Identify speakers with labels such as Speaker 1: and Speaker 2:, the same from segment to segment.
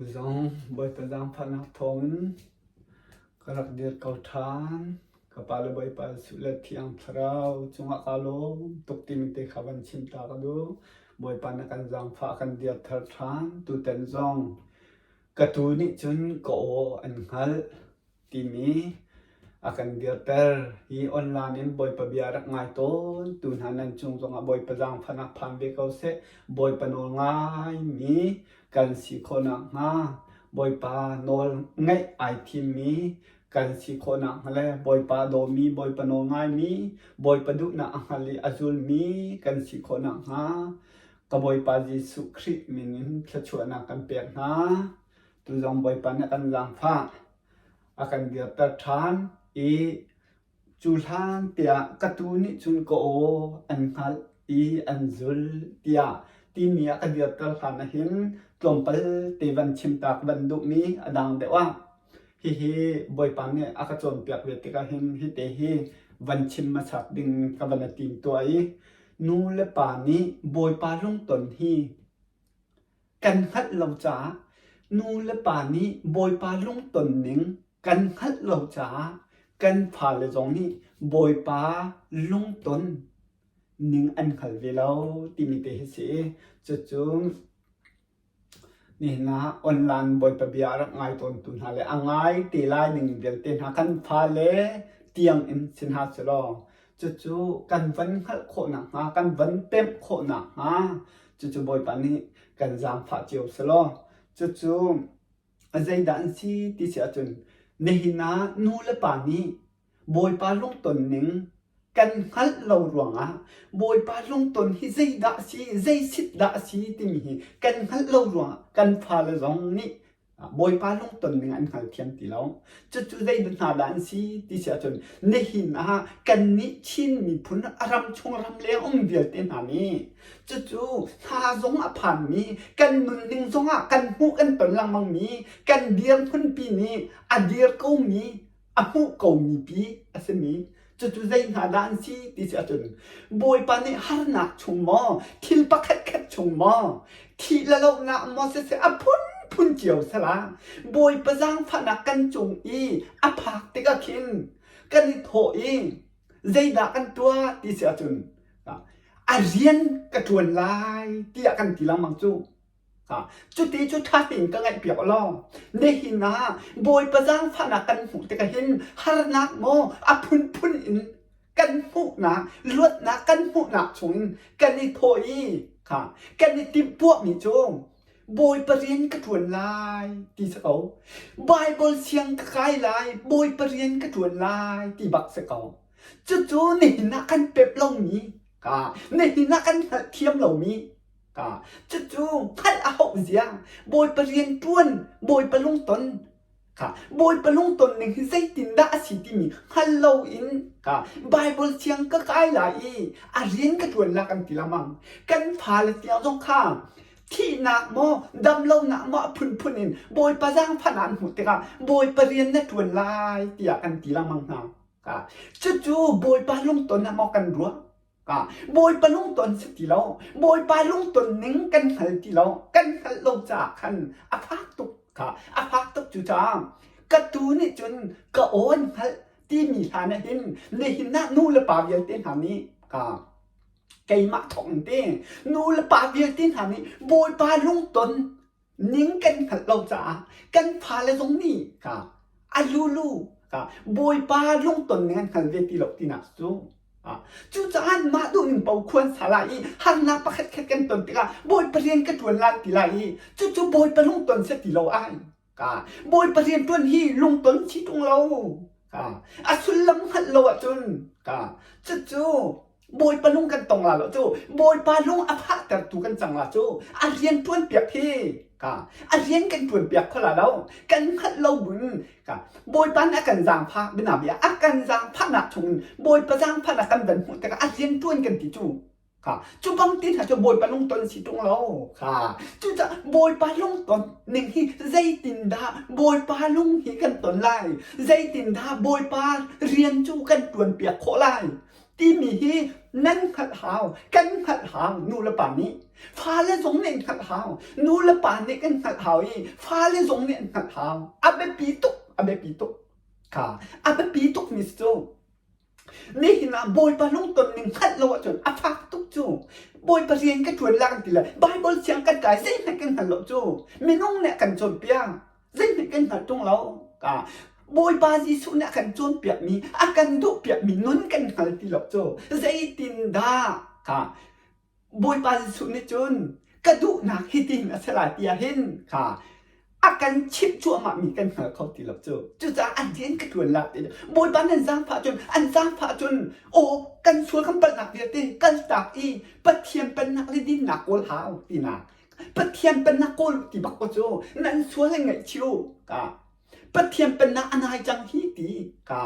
Speaker 1: Zong Bawipa zaangfahnak thawngin ka rak dir ko ṭhan. Ka Pa le Bawipa Jesuh le Thiang Thlarau cungah kaa lawm tuk timi te kha van chim ta ka duh. Bawipa na kan zaangfah kan dir thar ṭhan. Tutan zong ka tuu nih cun ka aw an hngalh. timi a kan dirter. Hi online in Bawipa bia rak ngai tawn tu hna nan cung zongah Bawipa zaangfahnak phan ve ko seh. Bawipa nawl ngaimi kan si khawh nakhnga Bawipa nawl ngaih ai thimmi kan si khawh nakhnga le Bawipa dawmi, Bawipa nawl ngaimi, Bawipa duhnak a hngal i a zulmi kan si khawh nakhnga ka Bawipa Jesuh Khrih min in thluachuahnak kan pek hna. Tu zong Bawipa nih a kan zaangfah, a kan dirter ṭhan i cu hlan tiah ka tuu nih cun ka aw an hngalh i an zul tiah timi ah ka dirter hlan ahhin tlawmpal te van chimtak van duhmi a dang deuh ah hihi Bawipa nih a ka cawnpiak ve tikah hin hite hi van chim hmasak ding ka van i tim tuah i nu le pa nih Bawipa lungton hi Kan hngalh lo caah nu le pa nih Bawipa lungton ning kan hngalh lo caah kan fale zong nih Bawipa lungton ning an hngal ve lo timi te hi si. Cucu nihin ah online Bawipa bia a rak ngai tawntu hna le a ngai te lai ning vialte hna kan fale tiang in si hna selaw cucu kan van hngalh khawh nakhnga kan van pemh khawh nakhnga Cucu Bawipa nih kan zaangfah cio selaw cucu a zeidah an si ti si ahcun nihin ah nu le pa nih Bawipa lungton ning kan hngalh lo ruangah Bawipa lungton hi zeidah a si zeisit dah a si timi hi kan hngalh lo ruangah kan fale zong nih Bawipa lungton ning an hngalthiam ti lo. Cucu zei hna dah an si ti si ahcun nihin ah kannih Chin miphun a ram chung ram leng um vialte hna nih cucu hna zong a phanmi kan nunning zongah kan hmuh kan ton lengmangmi kan dirhmunpi nih a dir komi a hmuh komi pi a simi cucu zei hna dah an si ti si ahcun Bawipa nih harnak chung maw thil pakhat khat chung maw thih le lohnak maw siseh a phunphun cio sala Bawipa zaangfahnak kan cung i a phak tikah khin kan i thawh i zeidah kan tuah ti si ahcun a rian ka ṭuan lai tiah kan ti lengmang cu Cuti cu ṭha tein ka ngaihpiak u law nihin ah Bawipa zaangfahnak kan hmuh tikah hin harnak maw a phunphun in kan hmuhnak luatnak kan hmuhnak chungin kan i thawh i kha kan i timhtuahmi cu Bawipa rian ka ṭuan lai ti si ko. Baibal siang ka kai lai, Bawipa rian ka ṭuan lai ti bak si ko. Cucu nihin ah kan pep lomi, ka nihin ah kan hngalhthiam lomi Cucu hngalh a hauh zia Bawipa rian ṭuan Bawipa lungton kha Bawipa lungton ning hi zeitindah a si timi hngal loin kha Baibal thiang ka kai lai i a rian ka ṭuan la kan ti lengmang. Kan fale tiang zong kha thihnak maw damlonak maw a phunphun in Bawipa zaangfahnak an hmuh tikah Bawipa rian na ṭuan lai tiah kan ti lengmang hna. Cucu Bawipa lungton ah maw kan ruah? Bawipa lungton si ti lo. Bawipa lungton ning kan hngal ti lo. Kan hngalh lo caah khan a fak tuk kha a fak tuk cu caah ka tu nih cun ka aw an hngalh timi hlan ah hin nihin ah nu le pa vialte hna nih ka keimah thawk in te nu le pa vialte hna nih Bawipa lungton ning kan hngalh lo caah kan fale zong nih ka a lulu ka bawipa lungton ning an hngal ve ti lo tinak cu cucaah mah duhning paoh khuan sa lai i harnak pakhat khat kan ton tikah bawipa rian ka ṭuan lan ti lai i cucu bawipa lungton si ti lo ai ka bawipa rian ṭuan hi lungton si ṭung lo ka a sullam hngalh lo ahcun ka cucu Bawipa lung kan tong la lo cu Bawipa lung a fahtertu kan cang la cu a rian ṭuan piak hi ka a rian kan ṭuan piak kho la lo kan hngalh lo bun ka Bawipa nih a kan zaangfah bianabia a kan zaangfahnak chungin Bawipa zaangfahnak kan van hmuh tikah a rian ṭuan kan ti cu kha cu bang ti hna cu Bawipa lungton si ṭung lo kha cucaah Bawipa lungton ning hi zeitindah Bawipa lung hi kan ton lai zeitindah Bawipa rian cu kan ṭuan piak khawh lai? timi hi nan hngalh hau, kan hngalh hau nu le pa nih. Fale zong nih an hngalh hau. Nu le pa nih kan hngalh hau i fale zong nih an hngalh hau. A biapi tuk, a biapi tuk. Kha a biapi tuk mi cu Nihin ah Bawipa lungton ning hngalh lo ahcun a fak tuk cu. Bawipa rian ka ṭuan la kan ti le Baibal siang kan kai zeihmanh kan hngal lo cu. Minung nih a kan cawnpiak. Zeihmanh kan hngalh ṭung lo. Ka Bawipa Jesuh nih a kan cawnpiakmi, a kan duhpiakmi nun kan hngal ti lo cu. Zeitindah ka Bawipa Jesuh nih cun ka duhnak hitin a si lai tiah hin kha a kan chimh cuahmah mi kan hngal kho ti lo cu. Cucaah an rian ka ṭuan la ti. Bawipa nan zaangfah cun an zaangfah cun aw kan sual kan palhnak vialte kaltak i Pathian pennak le dinnak kawl hau tinak. Pathian pennak kawl ti bak ko cu nan sual in ngaihchih u ka. Pathian pennak a nai cang hi ti ka.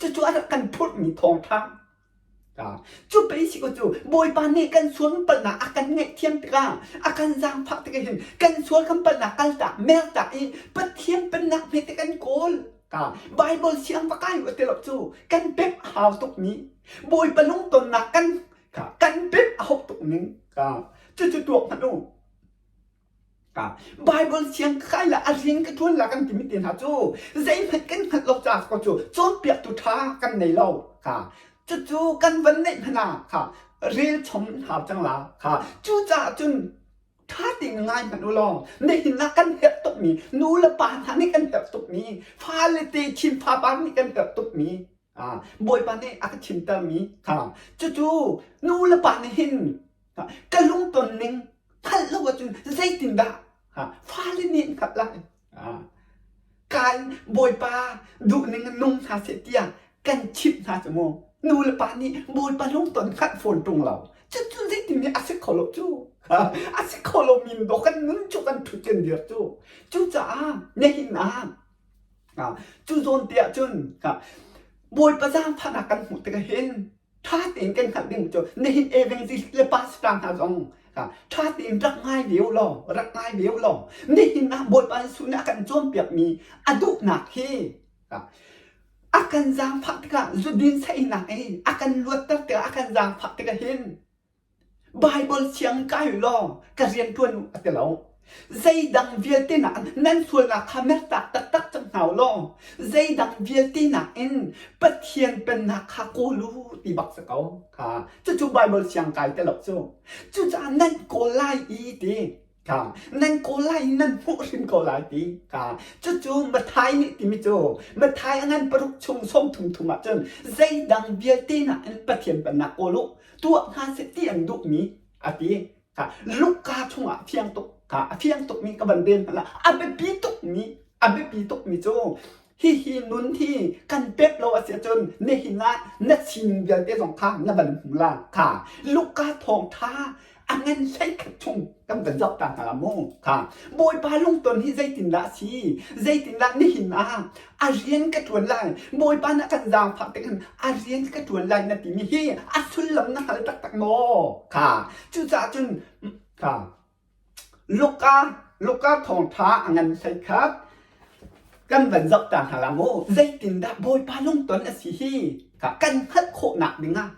Speaker 1: Cucu a rak kan phurhmi thawngṭha. Cu pei si ko cu Bawipa nih kan sual palhnak a kan ngaihthiam tikah a kan zaangfah tikah hin kan sual kan palhnak kaltak mertak i Pathian pennak hmete kan kawl. Ka Bible siang va kai u ti lo cu kan pek a hau tuk mi Bawipa lungtonnak kan kan pek a hau tuk ning ka cucu tuak hmanh u. Baibal siang ka kai la a rian ka ṭuan la kan timi te hna cu zeihmanh kan hngalh lo caah ko cu cawnpiaktu ṭha kan nei lo kha cucu kan van neih hmanh ah kha rel chom hau cang la kha cucaah cun ṭha tein ngai hmanh u law nihin ah kan herh tukmi nu le pa hna nih kan herh tukmi fale te chin fapa nih kan herh tukmi Bawipa nih a ka chimtermi kha cucu nu le pa nih hin ka lungton ning hngalh lo ahcun zeitindah fale nih an hngalh lai? Kan Bawipa duhning in nung hna seh tiah kan chimh hna cu mu. Nu le pa nih Bawipa lungton hngalh fawn ṭung lo. Cucu zeitin nih a si kho lo cu. A si kho lo min dawh kan nun cu kan ṭhut kan dir cu. Cucaah nihin ah cu zawn te ah cun Bawipa zaangfahnak kan hmuh tikah hin ṭha tein kan hngalh ding cu nihin evangelist le pastor hna zong ṭha tein rak ngai ve u law rak ngai ve u law nihin ah Bawipa Jesuh nih a kan cawnpiakmi a duhnak hi a kan zaangfah tikah zudin saihnak i a kan luatter tikah a kan zaangfah tikah hin Baibal siang kai u law ka rian ṭuan u a ti lo. Zeidang vialte nakin nan sualnak kha mertak taktak cang hna u law zeidang vialte nakin Pathian pennak kha kawl u ti bak si ko. Kha cucu Baibal siang kai ti lo cu. Cucaah nan kawl lai i ti kha nan kawl lai i nan hmuh hrim ko lai ti kha cucu Matthai nih timi cu Matthai a ngan paruk chung sawm thum thum ah cun zeidang vialte nakin Pathian pennak kawl u tuah hna seh ti an duhmi a ti. Kha Luka chungah a fiang tuk. Kha a fiang tukmi ka van rel hmanh ah a biapi tukmi a biapi tukmi cu hihi nun hi kan pek lo a si ahcun nihin ah na sining vialte zong kha na van hmu la. Kha Luka thawngṭha a ngan 11 chung kan van zoh ta hna la mu. Kha Bawipa lungton hi zeitindah a si? Zeitindah nihin ah a rian ka ṭuan lai Bawipa nih a kan zaangfah tik in a rian ka ṭuan lai na timi hi a sullam na hngal taktak maw? Kha cucaah cun kha Luka Luka thawngṭha a ngan 11 kan van zoh ta hna la mu zeitindah Bawipa lungton a si hi kha kan hngalh khawhnak dingah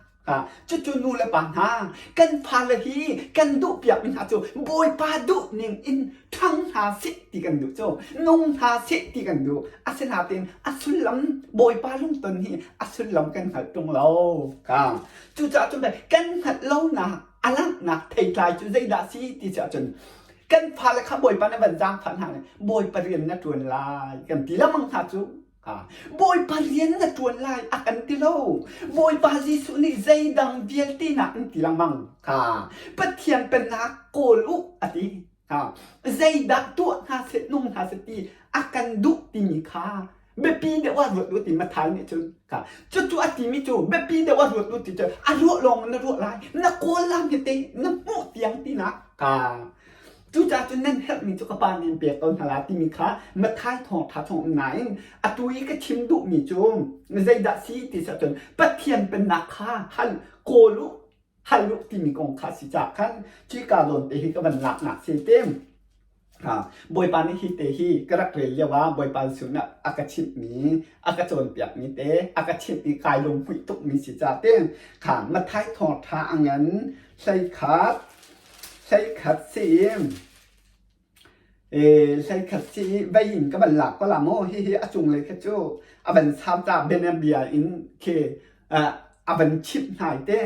Speaker 1: Cucu nu le pa hna, kan fale hi kan duhpiakmi hna cu Bawipa duh ning in ṭhang hna seh ti kan duh cu, nung hna seh ti kan duh. Asinain a sullam Bawipa lungton hi a sullam kan hngalh ṭung lo. Ka. Cucaah cun kan hngalh lonak a langhnak theitlai cu zeidah si ti si ahcun kan fale kha Bawipa na van zaangfah hna Bawipa rian na ṭuan lai kan ti lengmang hna cu. Bawipa rian na ṭuan lai a kan ti lo. Bawipa Jesuh nih zeidang vialte nak in ti lengmang. Ha. Pathian pennak kawl u a ti. Ha. Zeidah tuah hna seh nung hna seh ti a kan duh timi kha biapi deuh ah ruat u ti Matthai nih cun kha cucu a timi cu biapi deuh ah ruat u ti cu a ruah lawng na ruah lai na kawl lam hi te na hmuh tiang tinak ka Cucaah cun nan herhmi cu ka Pa nih an pek ko hna lai timi kha Matthai thawngṭha chung um nain atu i ka chim duhmi cu zeidah si ti si ahcun Pathian pennak kha hal kawl u hal u timi kong kha si caah khan cuika zawn te hi ka van laknak si te. Bawipa nih hi te hi ka rak rel lio ah Bawipa Jesuh nih a ka chimhmi, a ka cawnpiakmi te, a ka chimh i kai lunghmuih tukmi si ca te kha Matthai thawngṭha a ngan 13 13 si i 13 si i vei in ka van lak ko la maw hihi a cunglei kha cu a van sau ca bianabia in khi a van chimh hna i te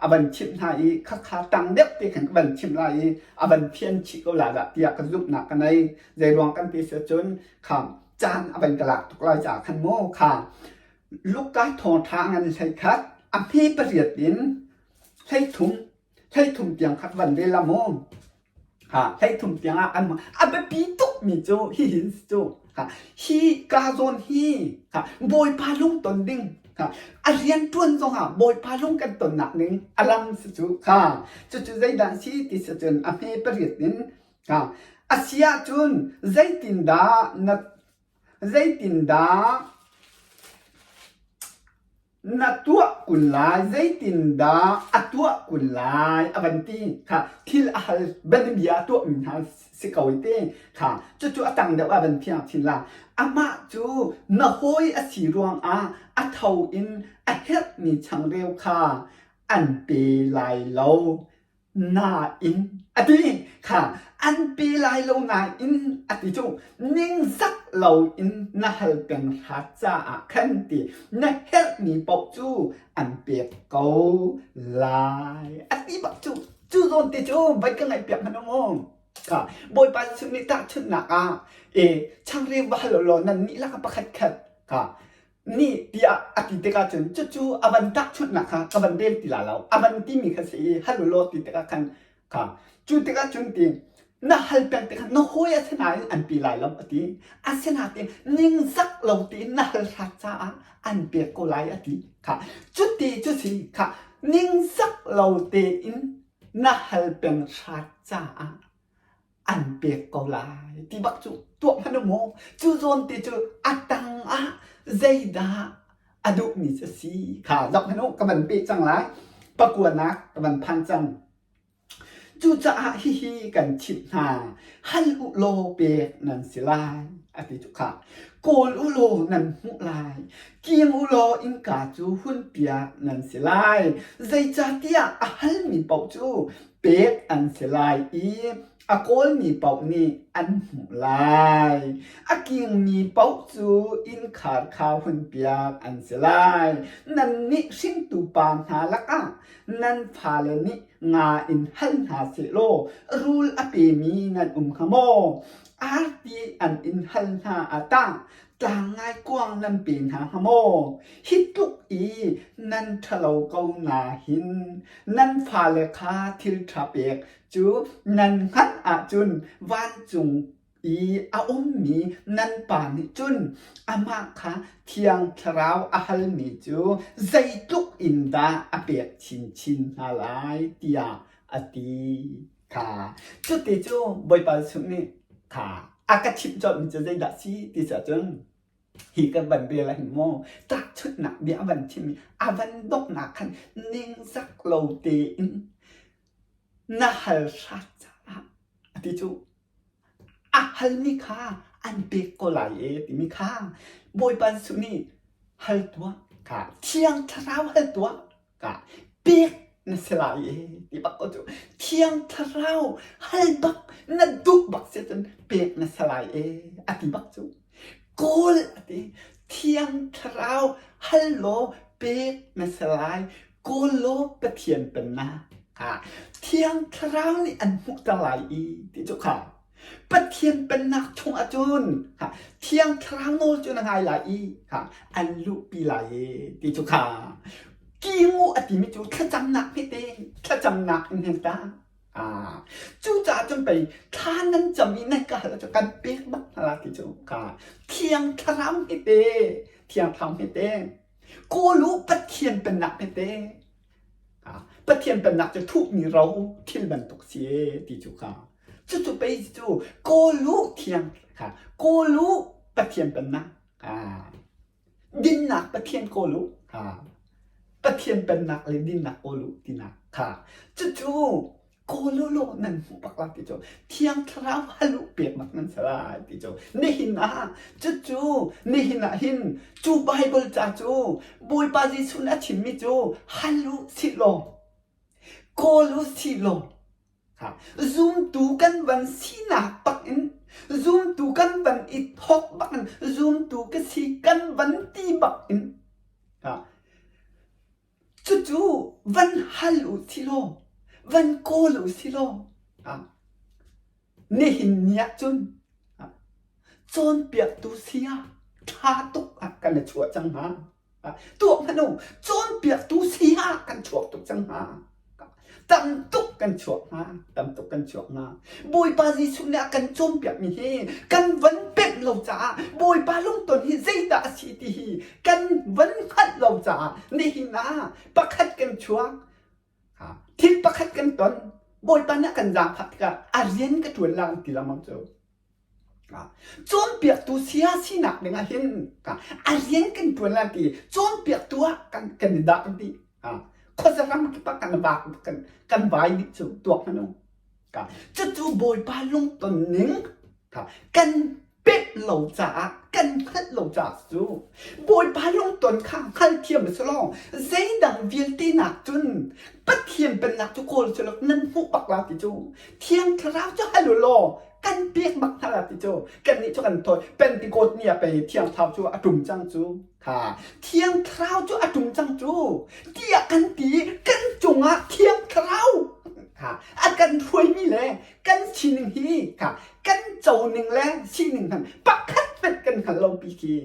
Speaker 1: a van chimh hna i khakha tang deuh te khan ka van chimh lai i a van phian chih ko lai dah tiah ka zumhnak ka nei. Zeiruang kan ti si cun kha caan a van ka lak tuk lai caah khan maw kha Luka thawngṭha ngan 13 a hme pariat in 13 13 tiang kha ka van rel la maw. Ha 13 tiang ah kan a biapi tukmi cu hihin cu ha hi ka zawn hi ha Bawipa lungton ding ha a rianṭuan zongah Bawipa lung kan tonnak ning a lam si cu kha cucu zeidah si ti si cun a hme pariat in ha a si ahcun zeitindah na zeitindah Na tuah kun lai, zeitindah a tuah kun lai a van ti kha thil a hal bianabia a tuahmi hna si ko i ti kha cucu a tang deuh ah van fiang chin la. Amah cu na hawi a si ruangah a tho in a herhmi changreu kha an pe lai lo. Nain a ti kha an pe lai lo nain a ti cu ningzak loin na hal peng hrat caah khan ti na herhmi paoh cu an pek ko lai a ti bak cu cu zawn te cu vai ka ngaihpiak hmanh u mu kha Bawipa Jesuh nih tahchunhnak ah e changreu va hal law nan nih lak ah pakhat khat kha nih tiah a ti tikah cun cucu a van tahchunhnak kha ka van rel ti la lo a van timi kha si i hal u law ti tikah khan kha cu tikah cun ti na hal peng tikah na hawi a si nain an pi lai lo a ti asinain ningzak lo tiin na hal hrat caah an pek ko lai a ti kha cuti cu si kha ningzak lo tein na hal peng hrat caah an pek ko lai ti bak cu tuah hmanh u maw cu zawn te cu a tang ah zeidah a duhmi cu a si kha zoh hmanh u ka van peh cang lai pakuanak ka van phan cang cucaah hihi kan chimh hna hal u law pek nan si lai a ti cu kha kawl u law nan hmuh lai king u law innka cu hunpiak nan si lai zeicahtiah a halmi paoh cu pek an si lai i a kawlmi paoh nih an hmuh lai. A kingmi paoh cu innkhar kha hunpiak an si lai. Nannih hringtu pa hna lakah nan fale nih nga in hal hna sehlaw rul a pemi nan um hnga maw? Arti an in hal hna ah tah tlang ngaikuang nan pe hna hnga maw? Hi tluk i nan ṭhalo ko na hin nan fale kha thil ṭha pek cu nan hngalh ahcun vancung i a ummi nan Pa nih cun amah kha Thiang Thlarau a halmi cu zeitluk in dah a pek chinchin hna lai tiah a ti kha. Cuti cu Bawipa Jesuh nih kha a ka chimh colhmi cu zeidah si ti cun hi ka van rel ah hin maw tahchunhnak bia a van chimmi a van donghnak khan ningzak lo tein na hal hrat caah a ti cu a halmi kha an pek ko lai e timi kha Bawipa Jesuh nih hal tuah kha Thiang Thlarau hal tuah ka pek na si lai e ti bak ko cu Thiang Thlarau hal bak na duh bak si cun pek na si lai e a ti bak cu kawl a ti Thiang Thlarau hal law pek na si lai kawl law Pathian pennak kha Thiang Thlarau nih an hmuhter lai i ti cu kha Pathian pennak chung ahcun Thiang Thlarau nawl cu na ngai lai i an luhpi lai e ti cu kha kingu a timi cu thlacamnak hmete thlacamnak in hen ta. Cucaah cun pei thla nan cam i nan ka hal cu kan pek bak hna la ti cu kha Thiang Thlarau hmete Thiang Thlarau hmete kawl u Pathian pennak hmete Pathian pennak cu thuhmi ro thil bantuk si e ti cu kha cucu pei cu kawl u thiang kha kawl u Pathian pennak dinnak Pathian kawl u kha Pathian pennak le dinnak kawl u tinak kha cucu. Kawl u law nan hmuh bak lai ti cu Thiang Thlarau hal u pek bak nan si lai ti cu nihin ah cucu nihin ah hin cu Bible ca cu Bawipa Jesuh nih a chimmi cu hal u sih law kawl u sih law zumtu kan van sinak bak in zumtu kan van i thawk bak in zumtu ka si kan van ti bak in Cucu van hal u si law, van kawl u si law, nihin ni ah cun cawnpiaktu saya ṭha tuk ah kan i chuah cang hnga. Tuah hmanh u, cawnpiaktu saya kan chuak tuk cang hnga. Tam tuk kan chuak hnga, tam tuk kan chuak hnga. Bawipa Jesuh nih a kan cawnpiakmi hi kan van pemh lo caah Bawipa lungton hi zeidah a si ti hi kan van hngalh lo caah nihin ah pakhat kan chuak. Thil pakhat kan ton. Bawipa nih a kan zaangfah tikah a rian ka ṭuan la an ti lengmang cu. Cawnpiaktu saya sinak ding ah hin a rian kan ṭuan lai ti cawnpiaktu ah kan kan i dah kan ti. Khuaza ram kip ah kan vak kan kan vai dih cu tuak hmanh u. Cucu Bawipa lungton ning kan pek lo caah kan hngalh lo caah cu Bawipa lungton kha hngalthiam a si lo. Zeidang vialte nak cun Pathian pennak cu kawl cu nan hmuh bak la ti cu Thiang Thlarau cu hal u law kan pek bak hna la ti cu kannih cu kan thawi Pentecost ni ah pei Thiang Thlarau cu a ṭum cang cu kha Thiang Thlarau cu a ṭum cang cu tiah kan ti kan cungah Thiang Thlarau kha a kan hruaimi le kan sining hi kha kan co ning le sining hmanh pakhat hmanh kan hngal lo pi khi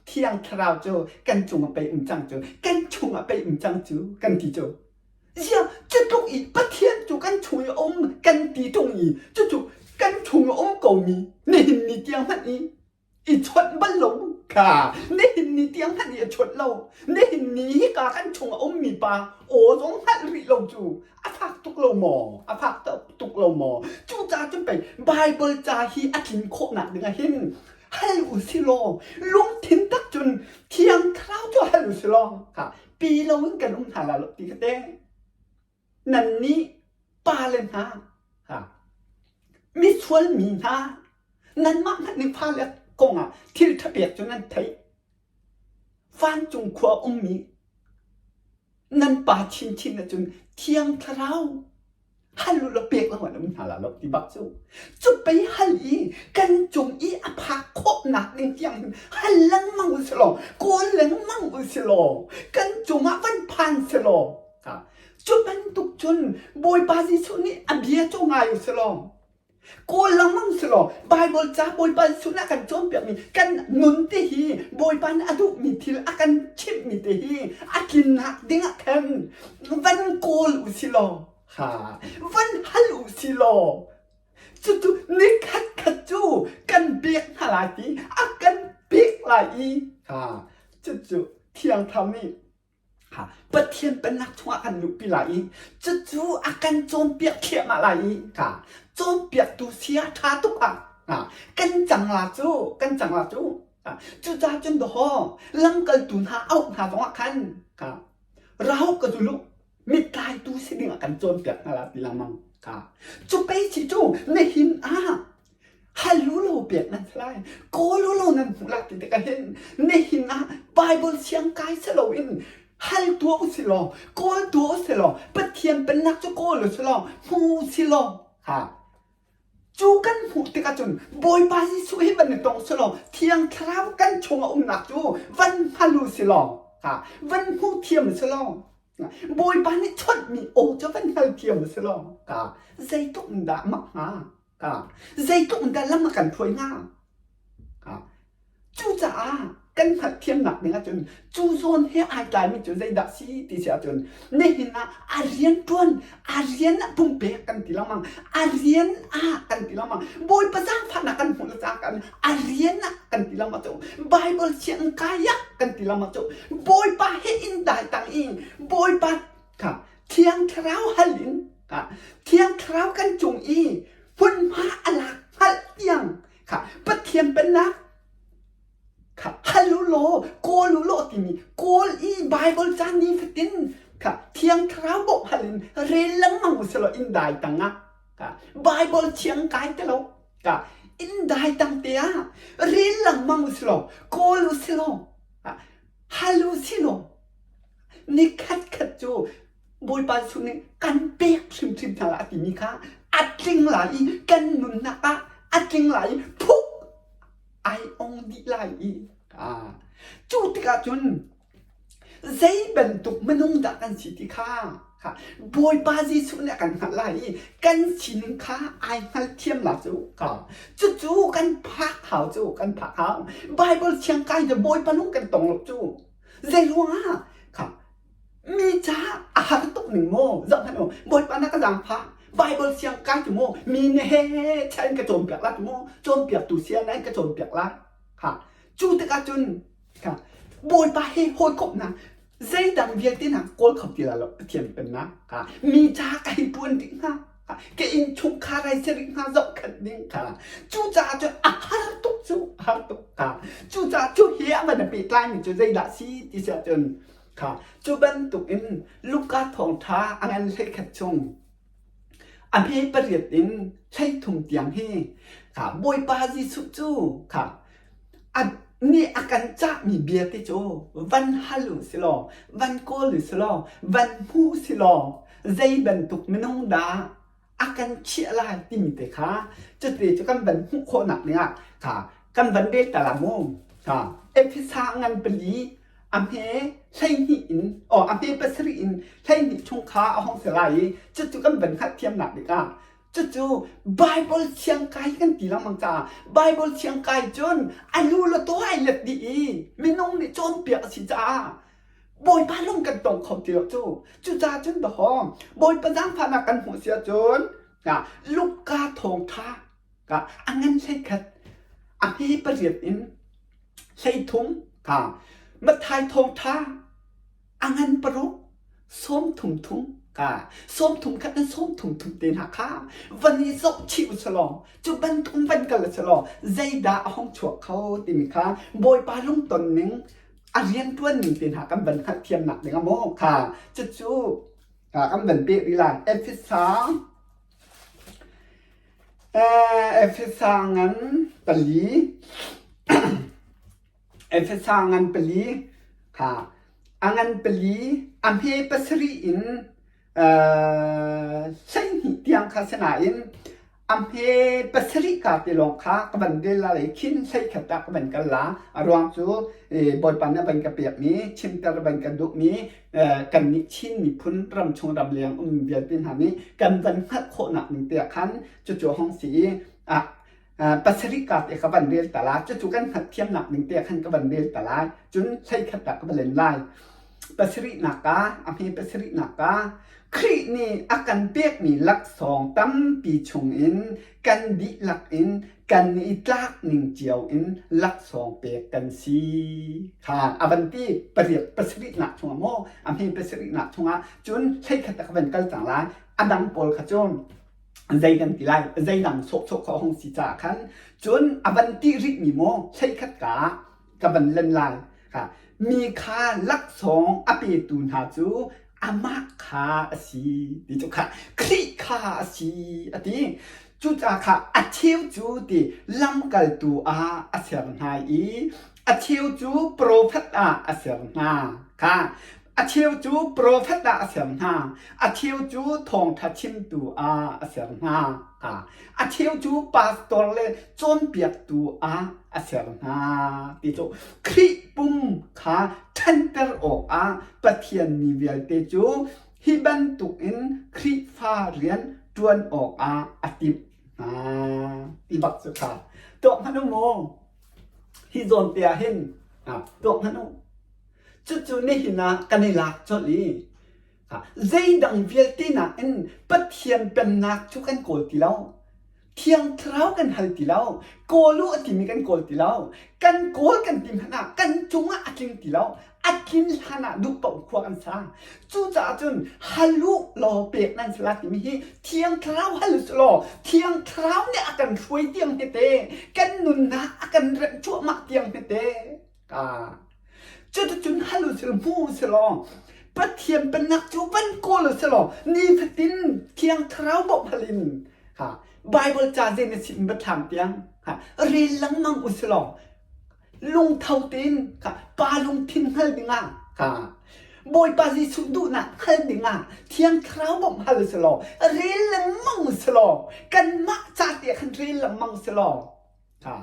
Speaker 1: Thiang Thlarau cu kan cungah pei um cang cu kan chungah pei um cang cu kan ti cu Ziah cutluk i Pathian cu kan chung i a um kan ti ṭung i cucu kan chung a um komi nihin ni tiang hmanh i i chawnh bal lo kha nihin ni tiang hmanh i a chawnh lo nihin ni hika kan chung a ummi pa aw zong hngalh rih lo cu a fak tuk lo maw a fak tuk lo maw cucaah cun pei Bible ca hi a tlin khawhnak ding ah hin hal u si law lungthin tak cun Thiang Thlarau cu hal u si law kha pi loin kan um hna lai lo ti ka te nannih pale hna ha misual mi hna nanmah hmanh nih fale kongah thil ṭha pek cu nan theih vancung khua ummi nan pa chinchin ahcun thiang thlarau hal u law pek lo an um hna la lo ti bak cu cu pei hal i kan cung i a phak khawhnak ding tiang hin hal lengmang u si law kawl lengmang u si law kan cungah van phan si law cu bantuk cun Bawipa Jesuh nih a bia cu ngai u si law kawl lengmang si law Bible ca Bawipa Jesuh nih a kan cawnpiakmi kan nun te hi Bawipa nih a duhmi thil a kan chimhmi te hi a tlinnak ding ah khan van kawl u si law ha van hal u si law cucu nikhat khat cu kan pek hna lai ti a kan pek lai i ha cucu Thiang Thlarau nih Pathian pennak chungah kan luhpi lai i cucu a kan cawnpiak thliahmah lai i ka cawnpiaktu sia ṭha tuk ah kan cang la cu kan cang la cu cucaah cun dawhaw lamkaltu hna auh hna zongah khan rau ka zul u mittlaitu si dingah kan cawnpiak hna la ti lengmang ka cu pei si cu nihin ah Hal u law pek nan si lai, kawl u law nan hmuh lai ti tikah hin nihin ah Bible siang kai si loin hal tuah u si law, kawl tuah u si law, Pathian pennak cu kawl u si law, hmu u si law, ha cu kan hmuh tikah cun Bawipa Jesuh hi van i tong si law, Thiang Thlarau kan chung a umnak cu van hngal u si law, ha van hmu thiam u si law, Bawipa nih chawnhmi aw cu van hngal thiam u si law, ka zeitluk in dah mak hnga? Zeitluk in dah lam a kan hruai hnga? Cucaah kan hngalhthiamnak ding ahcun cu zawn he ai tlaimi cu zeidah si ti si ahcun nihin ah a rian ṭuan a rian ah pumpek kan ti lengmang a rian ah kan ti lengmang Bawipa zaangfahnak kan hmuh le caah kan a rian ah kan ti lengmang cu Bible siang kai ah kan ti lengmang cu Bawipa he in dai tang i Bawipa kha Thiang Thlarau hal in Thiang Thlarau kan cung i hmunhma a lak hngalh tiang kha Pathian pennak kha hal u law kawl u law timi kawl i Bible ca nifatin Kha Thiang Thlarau bawmh hal in rel lengmang u selaw inn dai tang ah ka Bible thiang kai te lo ka inn dai tang te ah rel lengmang u selaw kawl u selaw hal u silaw ni khat khat cu Bawipa Jesuh nih kan pek hrimhrim hna lai a timi kha a tling lai i kan nunnak ah a tling lai i phuk ai ong dih lai i cu tikah cun zei bantuk minung dah kan si ti kha Bawipa Jesuh nih a kan hngalh lai i kan sining kha ai hngalthiam la cu ka cucu kan phak hau cu kan phak hau. Bible thiang kai cu Bawipa lung kan tong lo cu. Zei ruangah kha mi caah a har tuk ning maw zoh hmanh u Bawipa na ka zaangfah Bible siang kai cu maw mi nih he chan in ka cawnpiak la cu maw cawnpiaktu sia na in ka cawnpiak la kha cu tikah cun Kha Bawipa he hawikomhnak zeidang vialte hna kawl kho ti lai lo Pathian pennak kha mi ca ka hei ṭuan ding hnga ka innchungkhar ai si rih hnga zohkhenh ding kha cucaah cun a har tuk cu a har tuk kha cucaah cu he a van i pehtlaimi cu zeidah si ti si ahcun kha cu bantuk in Luka thawngṭha a ngan 11 chung a hme pariat in 13 tiang hi kha Bawipa Jesuh cu kha a nih a kan cahmi bia te cu van hal u si law van kawl u si law van hmu si law zei bantuk minung dah a kan chiah lai timi te kha cuti cu kan van hmuh khawhnak dingah kha kan van rel ta la mu. Kha Efesa ngan pali a hme 12 in oh a hme pasarih in 12 chung kha a hong si lai i cucu kan van hngalhthiamnak dingah cucu Bible thiang kai kan ti lengmang caah Bible thiang kai cun a lu le taw ai let dih i minung nih cawnpiak a si caah Bawipa lung kan tong kho ti lo cu. Cucaah cun dahawng Bawipa zaangfahnak kan hmuh si ahcun Luka thawngṭha ka a ngan 11 a hme pariat in 13 ka Matthai thawngṭha a ngan paruk 30 thum ka 30 khat in 30 thum te hna kha van i zoh chih u selaw cu bantuk van kal selaw zeidah a hong chuak kho timi kha Bawipa lungton ning a rianṭuan ning te hna kan van hngalhthiamnak ding ah maw kha cucu kan van peh rih lai. Efesa Efesa ngan pali Efesa ngan pali kha a ngan pali a hme pasarih in 12 tiang kha si nain a hme pasarih ka te lawng kha ka van rel la i khin 11 ah ka van kal la. A ruang cu Bawipa nih a van ka pekmi chimter a van ka duhmi kannih Chin miphun ramchung ramleng um vialte hna nih kan van hngalh khawhnak ning te ah khan cucu a hung si i pasarih ka te ka van rel ta la. Cucu kan hngalhthiamnak ning te khan ka van rel ta lai. Cun 11 ah ka va len lai. Pasarihnak ah a hme pasarihnak ah Khrih nih a kan pekmi laksawng tampi chungin kan dihlak in kan i tlak ning cio in laksawng pek kan si kha a van ti. Pariat pasarihnak chungah maw a hme pasarihnak chungah cun 11 ah ka van kal cang lai. A dang pawl kha cu zei kan ti lai zeidang sawhsawh kha a hung si caah khan cun a van ti rihmi maw 11 ka ka van len lai kha mi kha laksawng a petu hna cu amah kha a si ti cu kha Khrih kha a si a ti. Cucaah kha a cheu cu ti lamkaltu ah a ser hna i a cheu cu profet ah a ser hna kha a cheu cu profet ah a ser hna a cheu cu thawngṭha chimtu ah a ser hna kha a cheu cu pastor le cawnpiaktu ah a ser hna ti cu Khrih pum kha ṭhanter awkah Pathian mi vialte cu hi bantukin Khrihfa rian ṭuan awkah a timh hna ti bak cu kha tuah hmanh u mu. Hi zawn te ah hin tuah hmanh u. Cucu nihin ah kan i lak colh i zeidang vialte nakin Pathian pennak cu kan kawl ti lo. Thiang Thlarau kan hal ti lo. Kawl u a timi kan kawl ti lo. Kan kawl kan ti hmanh ah kan cungah a tling ti lo. A tlin hlan ah duh paoh khua kan sa. Cucaah cun hal u law pek nan si la timi hi Thiang Thlarau hal u law Thiang Thlarau nih a kan hruai tiang tete kan nunnak a kan remh cuahmah tiang tete. Cuticun hal u sih hmu u sih law. Pathian pennak cu van kawl u selaw nifatin Thiang Thlarau bawmh hal in ha Bible ca Genesis in Biathlam tiang ha rel lengmang u selaw lungtho tein kha pa lungthin hngal dingah kha Bawipa Jesuh duhnak hngal dingah Thiang Thlarau bawmh hal selaw rel lengmang selaw kanmah ca te khan rel lengmang selaw kha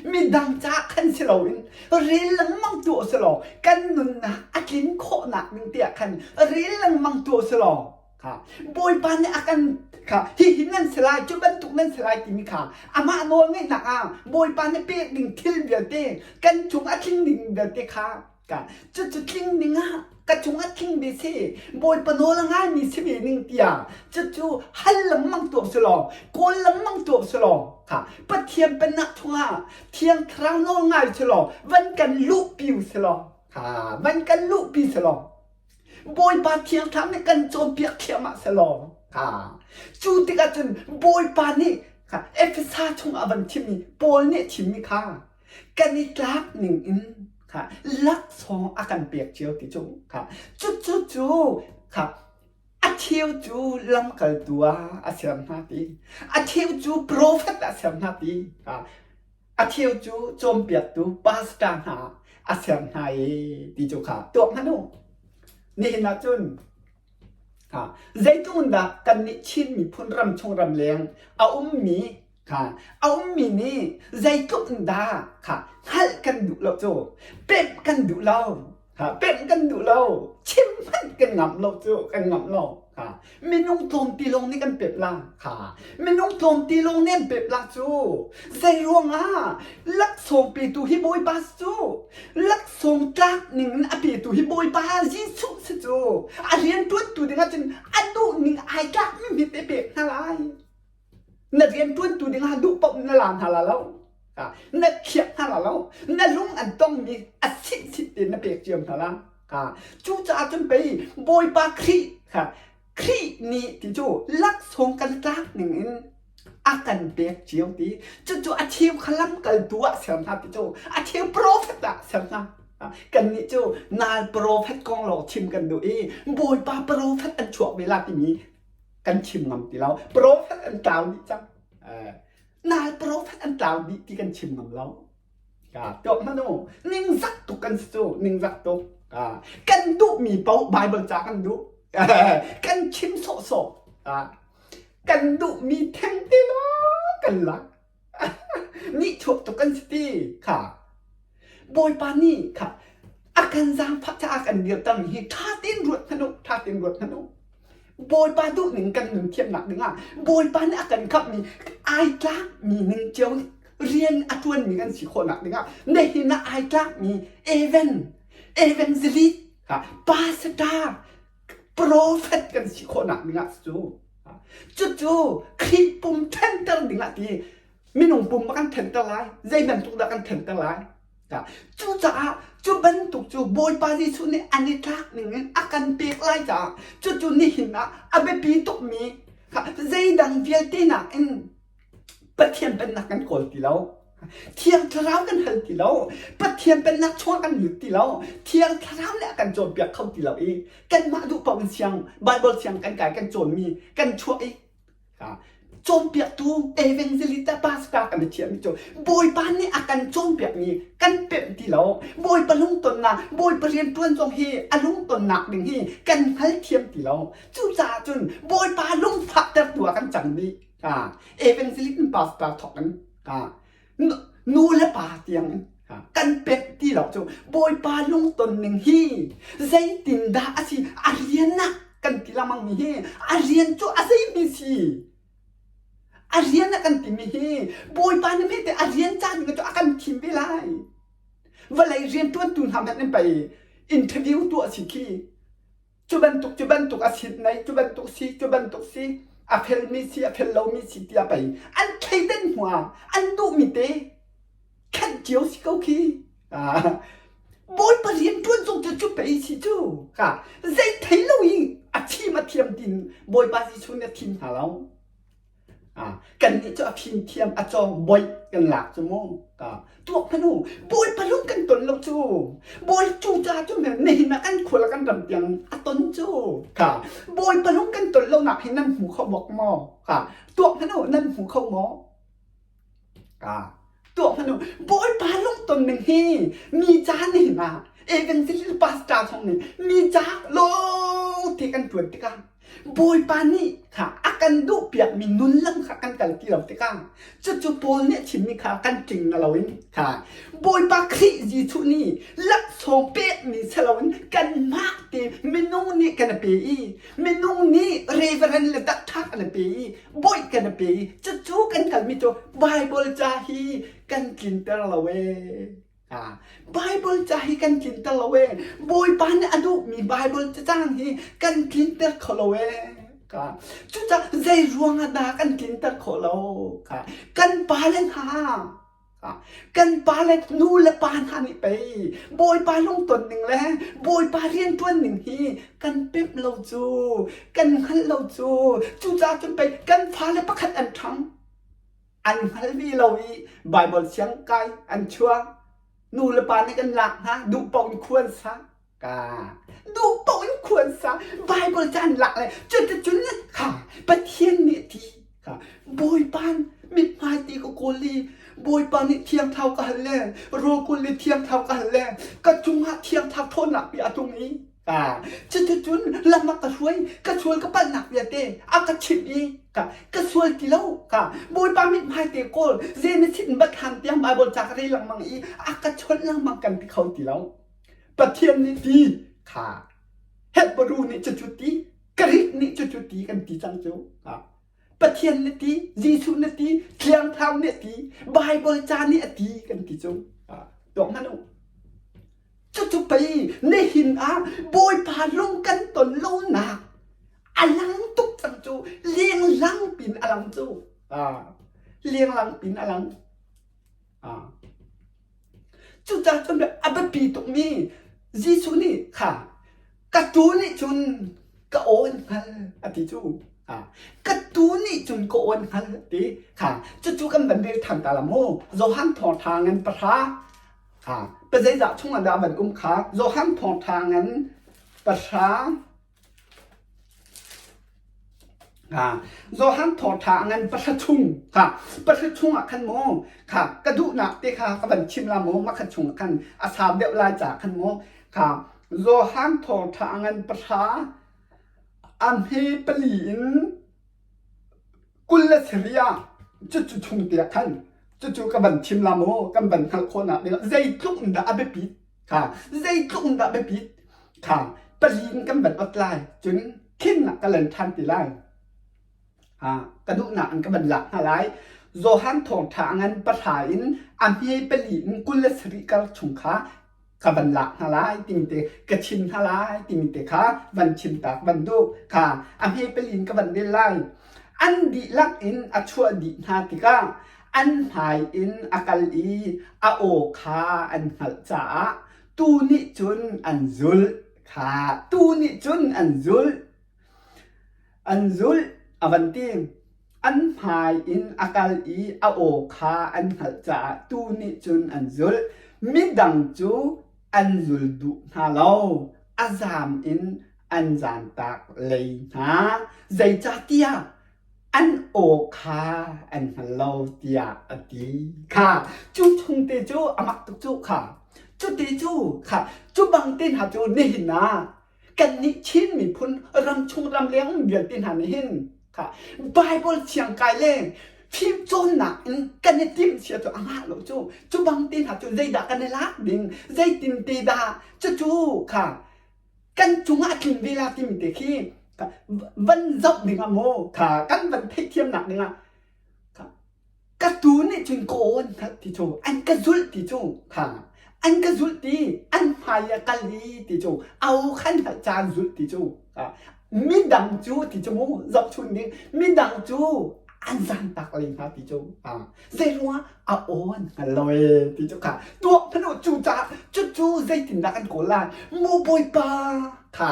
Speaker 1: midang ca khan si loin rel lengmang tu selaw kan nunnak a tlin khawhnak ding tiah khan rel lengmang tu selaw Kha Bawipa nih a kan kha hihi nan si lai cu bantuk nan si lai timi kha amah nawl ngeihnak ah Bawipa nih pek ding thil vialte kan cung a tling ding vialte kha ka cucu tling ding ah ka cung a tling ve si Bawipa nawl a ngaimi si ve ning tiah cucu hal lengmang tuah si law kawl lengmang tuah si law kha Pathian pennak chungah Thiang Thlarau nawl ngai si law van kan luhpi si law kha van kan luhpi si law Bawipa Thiang Thlarau nih kan cawnpiak thliahmah selaw cu tikah cun Bawipa nih Efesa chungah van thimmi Paul nih a thimmi kha kan i tlak ning in kha laksawng a kan pek cio ti cu kha cucu cu kha a cheu cu lamkaltu ah a ser hna ti a cheu cu profet ah a ser hna ti A cheu cu cawnpiaktu pastor hna a ser hna i ti cu kha tuak hmanh u. Nihin ah cun ha, zeitluk dah kannih Chin miphun ramchung ramleng a ummi kha a ummi nih zeitluk in dah kha hngalh kan duh lo cu pemh kan duh lo Ha, pemh kan duh lo. Chim hmanh kan ngamh lo cu kan ngamh lo. Ha, minung tlawmti lawng nih kan pemh la. Ha, minung tlawmti lawng nih an pemh la cu. Zei ruangah laksawng petu hi Bawipa si cu. Laksawng tlak ning in a petu hi Bawipa Jesuh si cu. A rian ṭuantu ding ahcun a duh ning ai tlak mi hmet te pek hna lai. Na rianṭuantu dingah duh paoh na la hna la lo. Na khiak hna la lo. Na lung an tongmi a sitsit tein na pek cio hna la. Cucaah cun pei Bawipa Khrih kha Khrih nih ti cu laksawng kan tlak ning in a kan pek cio ti. Cucu a cheu kha lamkaltu ah ser hna ti cu a cheu profet ah ser hna. Kannih cu nal profet kong lawng chim kan duh i Bawipa profet an chuak ve la timi kan chim ngam ti lo profet an tlau dih cang nal profet an tlau dih ti kan chim ngam lo ka tuak hmanh u ningzak tuk kan si cu ningzak tuk kan duhmi paoh bible ca kan duh kan chim sawhsawh kan duhmi theng te lawng kan lak nihchuak tuk kan si ti kha Bawipa nih kha a kan zaangfah caah kan dirter hi ṭha tein ruat hmanh u ṭha tein ruat hmanh u Bawipa duh ning kan nun thiamnak dingah Bawipa nih a kan khamhmi ai tlakmi ning cio rian a ṭuanmi kan si khawhnak dingah nihin ah ai tlakmi evan evangelist pastor prophet kan si khawhnak dingah cu cucu Khrih pum ṭhenter dingah ti minung pum ma kan ṭhenter lai zei bantuk dah kan ṭhenter lai cucaah cu bantuk cu Bawipa Jesuh nih an i tlak ning in a kan pek lai caah cucu nihin ah a biapi tukmi zeidang vialte nakin Pathian pennak kan kawl ti lo. Thiang Thlarau kan hal ti lo. Pathian pennak chungah kan lut ti lo. Thiang Thlarau nih a kan cawnpiak kho ti lo i kanmah duh paoh in siang Bible siang kan kai kan cawnmi kan chuah i cawnpiaktu evangelist pastor kan i thiahmi cu Bawipa nih a kan cawnpiakmi kan pemh ti lo. Bawipa lungtonnak, Bawipa rianṭuan zong hi a lungtonnak ding hi kan hngalthiam ti lo. Cucaah cun Bawipa lungfahtertu ah kan cang dih. Evangelist pastor thawk in nu le pa tiang in kan pek ti lo cu Bawipa lungton ning hi zeitindah a si a rian ah kan ti lengmang mi hi a rian cu a zeimi si a rian ah kan timi hi Bawipa nih hme te a rian ca ding cu a kan thim ve lai vawlei rianṭuantu hna hmanh in pei interview tuah si khi Cu bantuk cu bantuk a sit nei, cu bantuk si, cu bantuk si, a felmi si, a fel lomi si tiah pei an thleidan hnuah an duhmi te khenh cio si ko khi. Ah, Bawipa rian ṭuan zong cu cu pei si cu. Ka zei thei lo i a thim a thiam tin Bawipa Jesuh nih a thim hna lo. Kannih cu a fimthiam a cawng boih kan lak cu mu. Tuak hmanh u, Bawipa lung kan ton lo cu. Bawi cu ca cu nihin ah kan khua le kan ram tiang a ton cu. Kha Bawipa lung kan ton lonak hi nan hmu kho bak maw? Kha tuak hmanh u, nan hmu kho maw? Kha tuak hmanh u, Bawipa lung ton ning hi mi ca nihin ah evangelist pastor zong nih mi ca lawng te kan ṭuan tikah Bawipa nih kha a kan duhpiakmi nunlam kha kan kal ti lo tikah cucu Paul nih a chimmi kha kan tling na loin kha Bawipa Khrih Jesuh nih laksawng pekmi si loin kanmah te minung nih kan pe i minung nih reverend le dakṭha kan pe i bawi kan pe i cucu kan kalmi cu Bible ca hi kan tlinter lo ee. Bible ca hi kan tlinter lo ee. Bawipa nih a duhmi Bible cacang hi kan tlinter kho lo ee. Ka cucaah zei ruang ah dah kan tlinter khawh lo? Ka kan pale hna kan pale nu le pa hna nih pei Bawipa lungton ning le Bawipa rianṭuan ning hi kan pemh lo cu, kan hngalh lo cu. Cucaah cun pei kan fale pakhat an ṭhang. An hngal ve lo i Baibal siang kai an chuak. Nu le pa nih kan lak hna, duh paoh in khua an sa. Ka duh paoh in khua an sa. Baibal ca an lak le cuticun kha Pathian nih a ti. Kha Bawipa mithmai ti ka kawl i Bawipa nih thiang thlarau ka hal le rawl kawl le thiang thlarau ka hal le ka cungah thiang thlarau ṭhawnnak pi a tlung i Cuticun lam a ka hruai, ka sual ka palhnak vialte a ka chimh i ka, ka sual ti lo. Ka Bawipa mithmai te kawl, zei na sin bat hlan tiang Baibal ca ka rel lengmang i a ka chawnh lengmang kan ti kho ti lo. Pathian nih ti kha Hebrew nih cucu ti, Greek nih cucu ti kan ti cang cu. Pathian nih ti, Jesuh nih ti, Thiang Thlarau nih ti, Baibal ca nih a ti kan ti cu. Tuak hmanh u. Cucu pei nihin ah Bawipa lung kan ton lonak a lang tuk cang cu lenglang pin a lang cu. Lenglang pin a lang. Cucaah cun a biapi tukmi Jesuh nih kha ka tuu nih cun ka aw an hngal a ti cu. Ka tuu nih cun ka aw an hngal a ti. Kha cucu kan van rel ṭhan ta la mu. Johan thawngṭha ngan pahra Pazeizah chungah dah van um kha Johan thawngṭha ngan pahra Johan thawngṭha ngan pahra chung kha pahra chungah khan mu kha ka duhnak te kha ka van chim la mu makhat chungah khan a sau deuh lai ca khan mu kha Johan thawngṭha ngan pahra a hme pali in 20 le ah cucu chung te ah khan cucu ka van chim la mu kan van hngalh khawhnak ding ah zeitluk in dah a biapit kha zeitluk in dah biapit kha pali in kan van ot lai cun khin ah ka len ṭhan ti lai ka duhnak in ka van lak hna lai Johan thawngṭha ngan pahra in a hme pali in 27 kar chung kha ka van lak hna lai timi te ka chim hna lai timi te kha van chim tak van duh kha a hme pelin ka van rel lai an dihlak in a chuah dih hna tikah an hmai in a kal i a aw kha an hngalh caah tu nih cun an zulh kha tu nih cun an zulh an zulh a van ti An hmai in a kal i a aw kha an hngalh caah tuu nih cun an zulh. Midang cu an zul duh hna lo, a zaam in an zaantak lei hna. Zeicahtiah an aw kha an hngal lo tiah a ti. Kha cu chung te cu a mak tuk cu kha. Cuti cu kha cu bang te hna cu nihin ah Kannih Chin miphun ramchung ramleng um vialte hna nih hin kha Bible thiang kai le fimcawnnak in kan i timh sia cu a ngah lo cu cu bang te hna cu zeidah kan i lak ding zeitin te dah cucu kha kan cungah a tlin ve la timi te khi van zoh ding ah maw kha kan van theihthiamnak ding ah Ka tuu nih cun ka aw an hngalh ti cu an ka zulh ti cu kha an ka zulh ti an hmai a kal i ti cu au khan hngalh caan zulh ti cu midang cu ti cu mu zohchun ding midang cu an zantak lei hna ti cu zei ruangah a aw an hngal lo ee ti cu kha tuah phanu cu caah cucu zeitindah kan kawl lai mu bawipa kha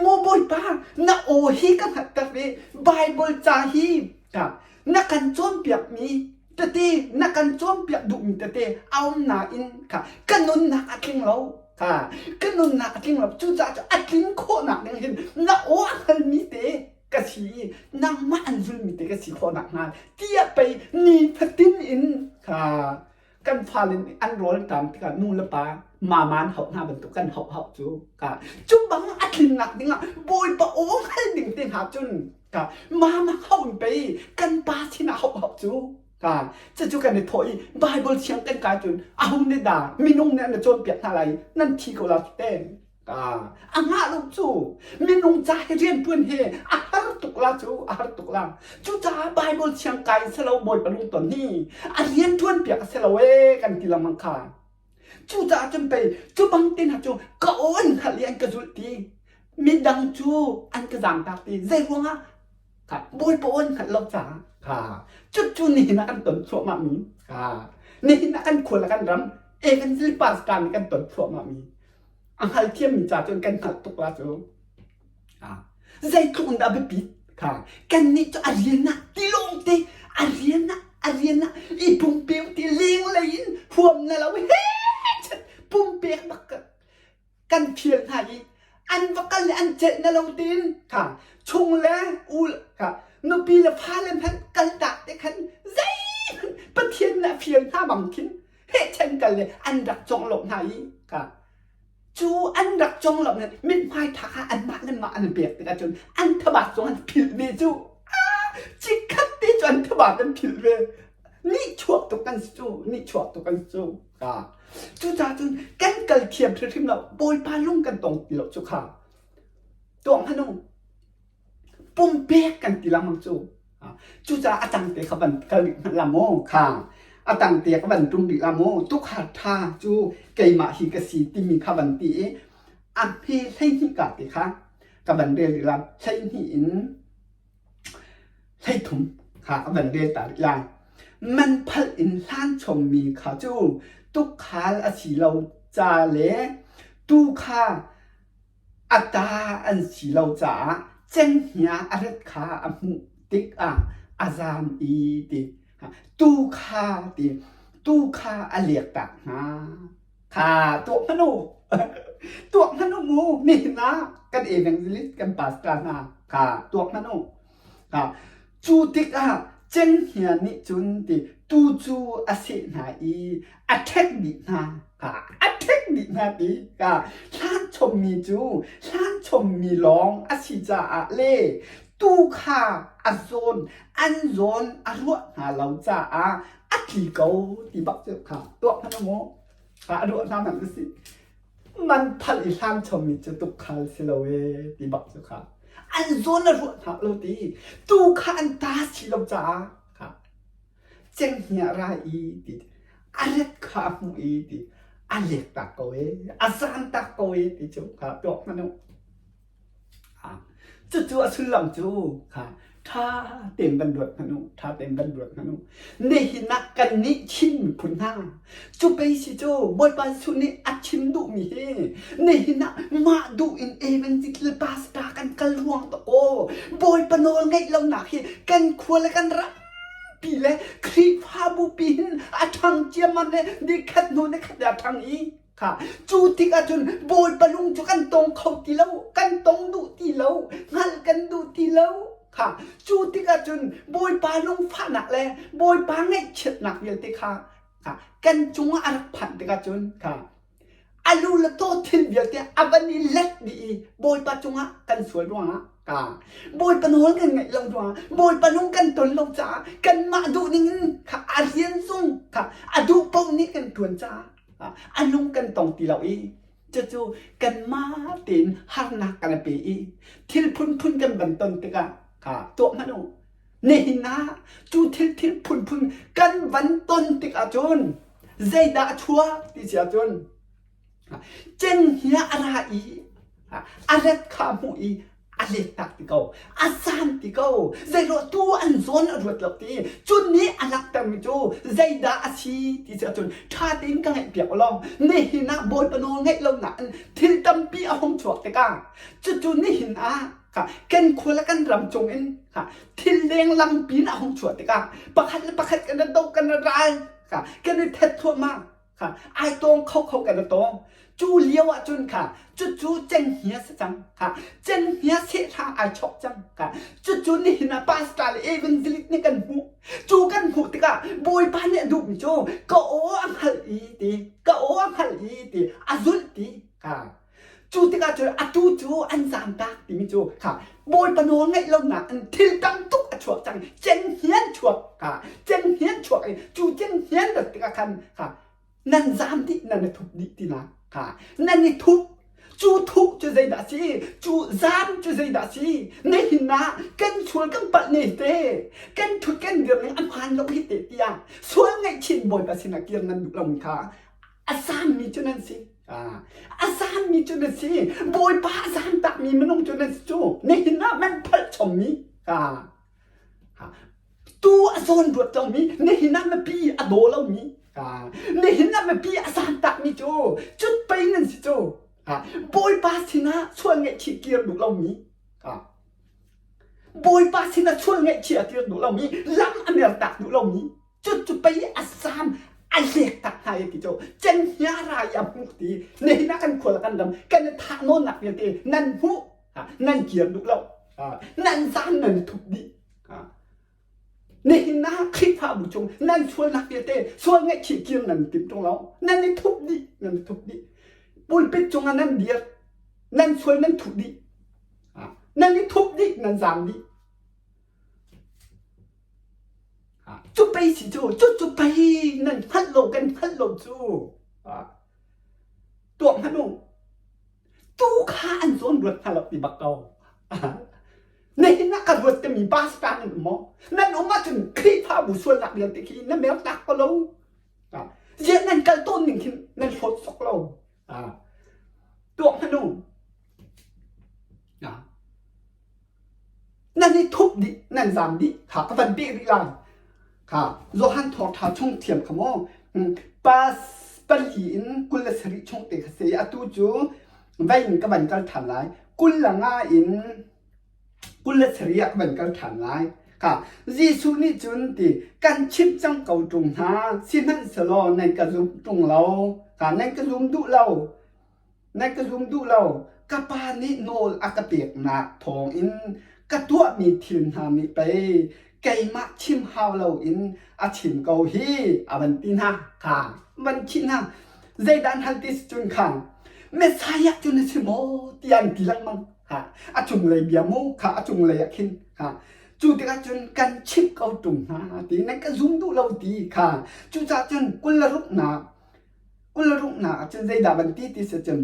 Speaker 1: mu bawipa na aw hi ka hngalhter ve Bible ca hi kha. Na kan cawnpiakmi tete na kan cawnpiak duhmi tete a um nain kha ka nunnak a tling lo. Kha ka nunnak a tling lo. Cucaah cu a tlin khawhnak ding hin na aw a hngalmi te ka si i nangmah an zulmi te ka si khawh nakhnga tiah pei nifatin in kha kan fale nih an rawl ṭam tikah nu le pa mama an hauh hna bantuk kan hauh hauh cu ka cu bang a tlinnak dingah bawipa aw hngal ding te hna cun ka mama hauh in pei kan pa sinah hauh hauh cu ka cucu kan i thawh i Bible thiang kan kai cun aho nih dah minung nih an i cawnpiak hna lai nan thi ko la te A ngah lo cu minung ca hi rianṭuan hi a har tuk la cu a har tuk la. Cucaah Bible thiang kai si lo Bawipa lungton hi a rianṭuan piak a si lo ee kan ti lengmang kha. Cucaah cun pei cu bang te hna cu ka aw an hngalh i an ka zulh ti. Midang cu an ka zaangtak ti. Zei ruangah? Kha Bawipa aw an hngalh lo caah kha cucu nihin ah kan ton thluahmah mi kha nihin ah kan khua le kan ram evangelist pastor nih kan ton thluahmah mi a hngalthiammi ca cun kan hngalh tuk la cu. Zeitluk in dah biapit kha kannih cu a rian ah tilawng te a rian ah a rian ah i pumpeu ti lenglei in huam na lo he chat pumpek bak kan phial hna i an va kal le an celh na lo tin kha chung le u kha nupi le fale hmanh kal tak te khan zeihmanh Pathian nih a fial hna bang khin heh kal le an rak conglawmh hna i ka cu an rak conglawmh le mithmai tha kha anmah le mah an pek tikah cun an thabat zong an philh ve cu chikkhat te cu an thabat an philh ve nihchuak tuk kan si cu nihchuak tuk kan si cu ka cucaah cun kan kal thiam hrimhrim lo bawipa lung kan tong ti lo cu kha tuah hmanh u Pumpek kan ti lengmang cu. Cucaah a tangte kha van kal hmanh la maw kha a tangte ka van tum rih la maw tukhar ṭha cu keimah hi ka si timi kha van ti i a hme 12 ka te kha ka van rel rih la 12 in 13 kha ka van rel ta rih lai. Man phalh in hlan chommi kha cu tukhal a si lo ca le tu kha A ta an si lo caah cenghngia a rat kha a hmuh tikah a zaam i ti tu kha ti tu kha a lektak hna. Kha tuah hmanh u. Tuah hmanh u mu nihin ah kan evangelist kan pastor hna kha tuah hmanh u. Kha cu tikah cenghngia nih cun ti tu cu a seh hna i a ṭhek dih hna ka a ṭhek dih hna ti ka hlan chommi cu hlan chommi lawng a si caah le tu kha a zawn an zawn a ruah hna lo caah a tli ko ti bak cu kha tuah hmanh maw kha a ruah hna hmanh si man phalh i hlan chommi cu tukhal si lo e ti bak cu kha an zawn a ruah hna lo ti tu kha an ta si lo caah kha Cenghngia ra i ti a ret kha a hmuh i ti a lek tak ko e a zan tak ko e ti cu kha tuak hmanh u. Cucu a sullam cu kha ṭha tein van ruat hmanh u ṭha tein van ruat hmanh u. Nihin ah kannih Chin miphun hna cu pei si cu Bawipa Jesuh nih a chim duhmi hi nihin ah mah duh in evangelist le pastor kan kal ruang dakaw Bawipa nawl ngeih lonak hi kan khua le kan ram pi le Khrihfabu pi hin a ṭhang ciammam le nikhat hnu nikhat a ṭhang i kha cu tik ahcun Bawipa lung cu kan tong kho ti lo kan tong duh ti lo hngalh kan duh ti lo kha cu tik ahcun Bawipa lungfahnak le Bawipa ngaihchiatnak vialte kha kha kan cungah a rak phanh tik ahcun kha A lu le taw thil vialte a van i let dih i Bawipa cungah kan sual ruangah ka Bawipa nawl kan ngaih lo ruangah Bawipa lung kan ton lo caah kanmah duh ning in kha a rian zung kha a duh paoh nih kan ṭuan caah a lung kan tong ti lo i cucu kanmah tein harnak kan i pe i thil phunphun kan van ton tikah kha tuah hmanh u Nihin ah cu thil thil phunphun kan van ton tikah cun zeidah a chuak ti si ahcun cenghngia a ra i a ret kha a hmuh i a lettak ti ko a zam ti ko zeiruah tu an zawn a ruat lo ti cun nih a langhtermi cu zeidah a si ti si ahcun ṭha tein ka ngaihpiak u law nihin ah Bawipa nawl ngaih lonak in thil tampi a hung chuak tikah cucu nihin ah. Kha kan khua le kan ram cung in kha thil leng lampi in a hung chuah tikah pakhat le pakhat kan i do kan i ral kha kan i that thluahmah kha ai tawng kho kho kan i tawng. Cu lio ahcun kha cucu cenghngia si cang kha cenghngia sehhrang ai chok cang kha cucu nihin ah pastor le evangelist nih kan hmuh. Cu kan hmuh tikah Bawipa nih a duhmi cu ka aw a hngalh i ti ka aw a hngalh i ti a zulh ti kha Cu tikah cun atu cu an zaamtak timi cu kha Bawipa nawl ngaih lonak in thil tam tuk a chuak cang. Cenghngian chuak kha cenghngian chuak i cu cenghngian rat tikah khan kha nan zaam dih nan i thup dih tinak kha nan i thup cu thuh cu zeidah a si cu zaam cu zeidah a si nihin ah kan sual kan palh ne te kan thut kan dir ning a hmaan lo hi te tiah sual ngaihchin Bawipa sinah kir nan duh lomi kha a zaammi cu nan si. A zaammi cu nan si. Bawipa a zaam takmi minung cu nan si cu. Nihin ah man phalh chommi. Tu a zawn ruat lomi, nihin ah mipi a daw lomi, nihin ah mipi a zaam takmi cu cut pei nan si cu. Bawipa sinah sual ngaihchih kir duh lomi. Bawipa sinah sual ngaihchih a kir duh lomi, lam a mertak duh lomi. Cucu pei a sam a lek tak hna i ti cu cenghngia ra i a hmuh ti nihin ah kan khual kan ram kan i thah nawnnak vialte nan hmuh nan kir duh lo nan zan nan thup dih nihin ah Khrihfabu chung nan sualnak vialte sual ngaihchih kir nan tim ṭung lo nan i thup dih nan i thup dih pulpit cungah nan dir nan sual nan thup dih nan i thup dih nan zam dih Cu pei si cu, cucu pei nan hngalh lo kan hngalh lo cu. Tuak hmanh u. Tu kha an zawn ruat hna lo ti bak ko. Nihin ah ka ruat timi pastor nan um maw? Nan um ahcun Khrihfabu sualnak vialte khi na mer tak ko lo. Ziah nan kal tawn ning khin nan hlawt sawk lo. Tuak hmanh u. Nan i thup dih, nan zaam dih. Kha ka van peh rih lai. Kha Johan thawngṭha chung thiam kha maw pas pali in 27 chung te kha si. Atu cu vei in ka van kal ṭhan lai. 25 in 27 ah ka van kal ṭhan lai. Kha Jesuh nih cun ti kan chimh cang ko ṭung hna, sihmanhsehlaw nan ka zum ṭung lo. Kha nan ka zum duh lo. Nan ka zum duh lo. Ka Pa nih nawl a ka peknak thawngin ka tuahmi thil hna nih pei keimah chim hau loin a chim ko hi a van ti hna kha van khih hna. Zeidah an hal ti si cun khan Messiah cu na si maw tiah an ti lengmang. Ha, a cunglei bia mu kha a cunglei ah khin ha cu tikah cun kan chimh ko ṭung hna ti nan ka zum duh lo ti kha cucaah cun 26nak 26nak ah cun zeidah van ti ti si cun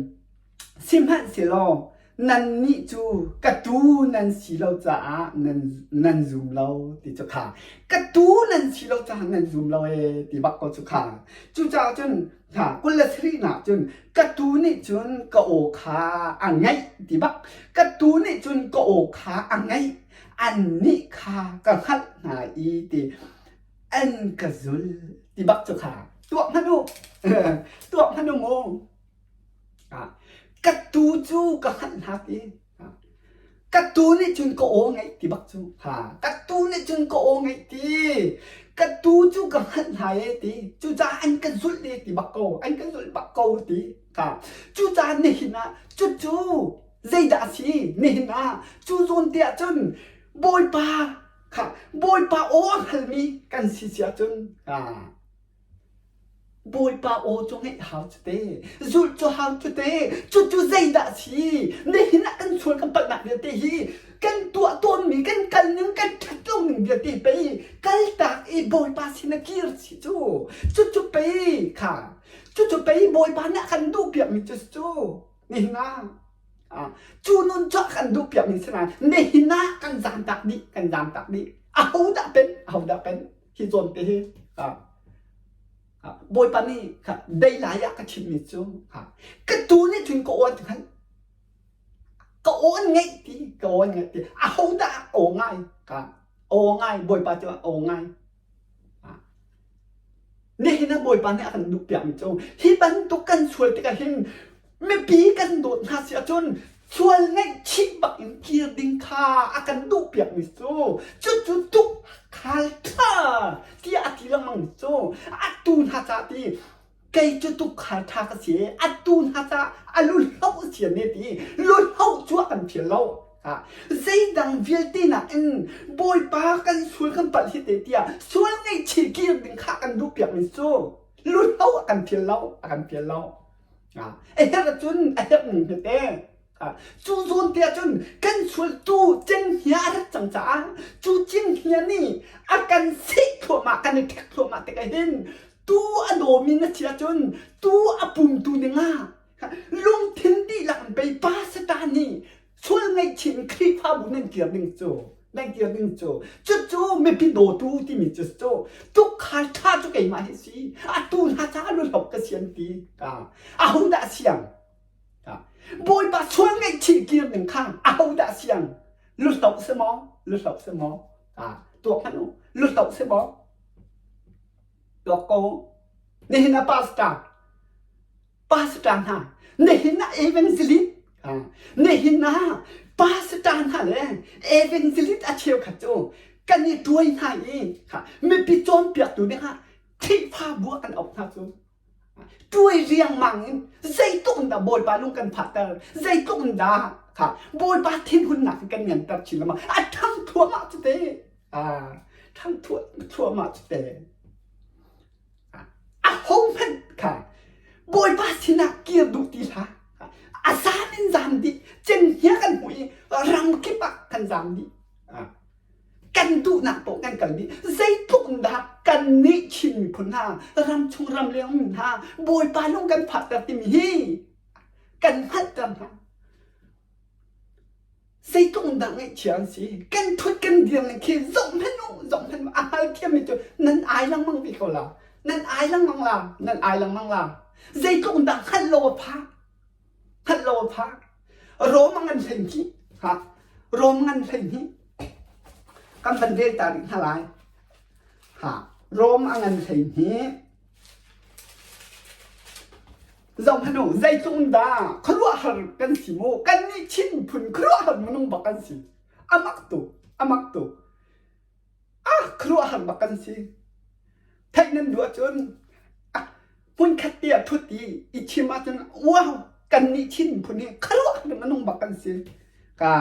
Speaker 1: sihmanhsehlaw nannih cu ka tuu nan si lo caah nan nan zum lo ti cu kha ka tuu nan si lo caah nan zum lo ee ti bak ko cu kha cucaah cun ha 27nak cun ka tuu nih cun ka aw kha a ngaih ti bak ka tuu nih cun ka aw kha a ngaih annih kha ka hngalh hna i ti an ka zul ti bak cu kha tuak hmanh u tuak hmanh u mu ka tu cu ka hngalh hna ti ka tu nih cun ka aw ngaih ti bak cu ha ka tu nih cun ka aw ngaih ti ka tu cu ka hngalh hna e ti cucaah an ka zulh e ti bak ko an ka zulh bak ko ti ha cucaah nihin ah cucu zeidah a si nihin ah cu zawn te ah cun Bawipa Kha Bawipa aw a hngalmi kan si si ahcun Bawipa aw cu ngaih hau cu te, zulh cu hau cu te, cucu zeidah a si? Nihin ah kan sual kan palhnak vialte hi kan tuah tawnmi, kan kal ning, kan ṭhat lo ning vialte pei kaltak i Bawipa sin ah kir si cu. Cucu pei kha, cucu pei Bawipa nih a kan duhpiakmi cu si cu. Nihin ah Cu nun cu a kan duhpiakmi si nain nihin ah kan zaamtak dih, kan zaamtak dih. Ahodah pen, ahodah pen hi zawn te hi. Bawipa nih dei lai ah ka chimmi cu ka tu nih cun ka aw an hngalh. Ka aw an ngeih ti, ka aw an ngeih ti. Ahodah aw ngai? Ka aw ngai, Bawipa cu aw ngai. Nihin ah Bawipa nih a kan duhpiakmi cu hi bantuk kan sual tikah hin mipi kan dawt hna si ahcun Sual ngaihchih bak in kir ding kha a kan duhpiakmi cu cucu tukhal ṭha tiah a ti lengmang cu atu hna ca ti kei cu tukhal ṭha ka si atu hna ca a luhloh si ne ti luhloh cu a kan thial lo. Zeidang vialte nakin Bawipa kan sual kan palh hi te tiah sual ngaihchih kir ding kha kan duhpiakmi cu luhloh a kan thial lo a kan fial lo. A herh ahcun a herh ning tete. Cu zawn te ahcun kan sualtu cenghngia a rat cang caah cu cenghngia nih a kan seh thluahmah kan i ṭhek thluahmah tikah hin tu a dawmi na si ahcun tu a pumtu dingah lungthin dihlak in pei pa Satan nih sual ngaihchih in Khrihfabu nan kir ding cu nan kir ding cu cucu mipi dawtu timi cu cu tukhal ṭha cu keimah hi si atu hna ca luhlok ka sian ti ka ahodah siang Bawipa sual ngaihchih kir ning kha ahodah siang luhlok si maw luhlok si maw tuak hmanh u luhlok si maw tuak ko nihin a pastor pastor hna nihin ah evangelist nihin ah pastor hna le evangelist a cheukhat cu kan i tuai hna i mipi cawnpiaktu dingah Khrihfabu ah kan auh hna cu tuai riangmang in zeitluk in dah Bawipa lung kan phahter zeitluk in dah kha Bawipa thinhunnak kan nganter chin lama a ṭhang thluahmah cu te a ṭhang thluahmah cu te Ahohmanh kha Bawipa sinah kir duh ti hlah. A zam in zam dih. Cenghngia kan hmuh i ram kip ah kan zam dih. Kan duhnak paoh kan kal dih. Zeitluk in dah kannih Chin miphun hna, ramchung ramleng um hna, Bawipa lung kan phahter timi hi kan hngalhter hna. Zeitluk in dah ngaihchia an si. Kan thut kan dir ning khi zoh hmanh u, zoh hmanh u. A hngal thiammi cu nan ai lengmang ve ko la. Nan ai lengmang la, nan ai lengmang la. Zeitluk in dah hngalh lo a phak. Hngalh lo a phak. Rom a ngan hlei hnih. Ha. Rom ngan hlei hnih. Kan van rel ta rih hna lai. Ha. Rom a ngan hlei hnih. Zohhmanh u, zeitluk in dah khuaruahhar kan si mu. Kannih Chin miphun khuaruahhar minung bak kan si. A mak tuk, a mak tuk. Ah, khuaruahhar bak kan si. Theih nan duh ahcun ah, hmunkhat te ah ṭhut i i chim ahcun wow, kannih Chin miphun hi khuaruahhar minung bak kan si. Ka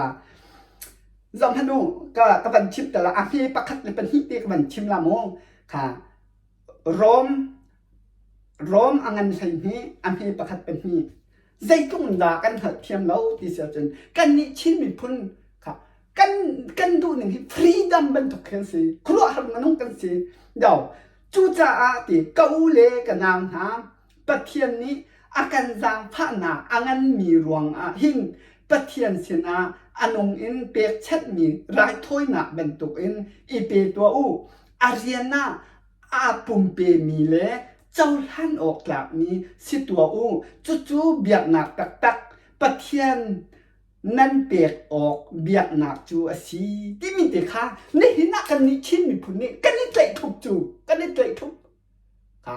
Speaker 1: zohhmanh u, ka ka van chim te la, a hme pakhat le pahnih te ka van chim la mu. Kha Rom Rom a ngan 12 a hme pakhat pahnih zeitluk in dah kan hngalhthiam lo ti si ahcun kannih Chin miphun kha kan kan duh ning hi freedom bantuk khi an si khuaruahhar minung kan si do cucaah ti ka u le ka nau hna Pathian nih a kan zaangfahnak a nganmi ruangah hin Pathian sinah a nung in pekchanhmi raithawinak bantukin i pe tuah u a rian ah aa pumpemi le cohlan awk tlakmi si tuah u. Cucu biaknak taktak Pathian nan pek awk biaknak cu a si timi te kha nihin ah kannih Chin miphun nih kan i tlaih ṭhup cu kan i tlaih ṭhup. Ha.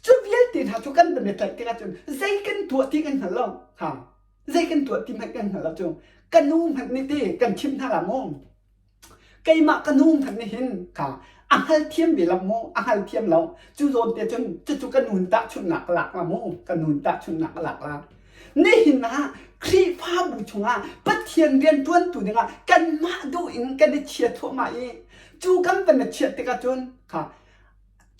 Speaker 1: Cu vialte hna cu kan van i tlaih tikah cun zei kan tuah ti kan hngal lo. Ha. Zei kan tuah ti hmanh kan hngal lo cu. Ka nu hmanh nih ti kan chimh hna la mu. Keimah ka nu hmanh nih hin kha a hngalthiam ve lo mu, a hngalthiam lo. Cu zawn te cun cucu ka nun tahchunhnak ka lak la mu, ka nun tahchunhnak ka lak la. Nihin ah Khrihfabu chungah Pathian rianṭuantu dingah kanmah duh in kan i chia thluahmah i cu kan van i chiah tikah cun kha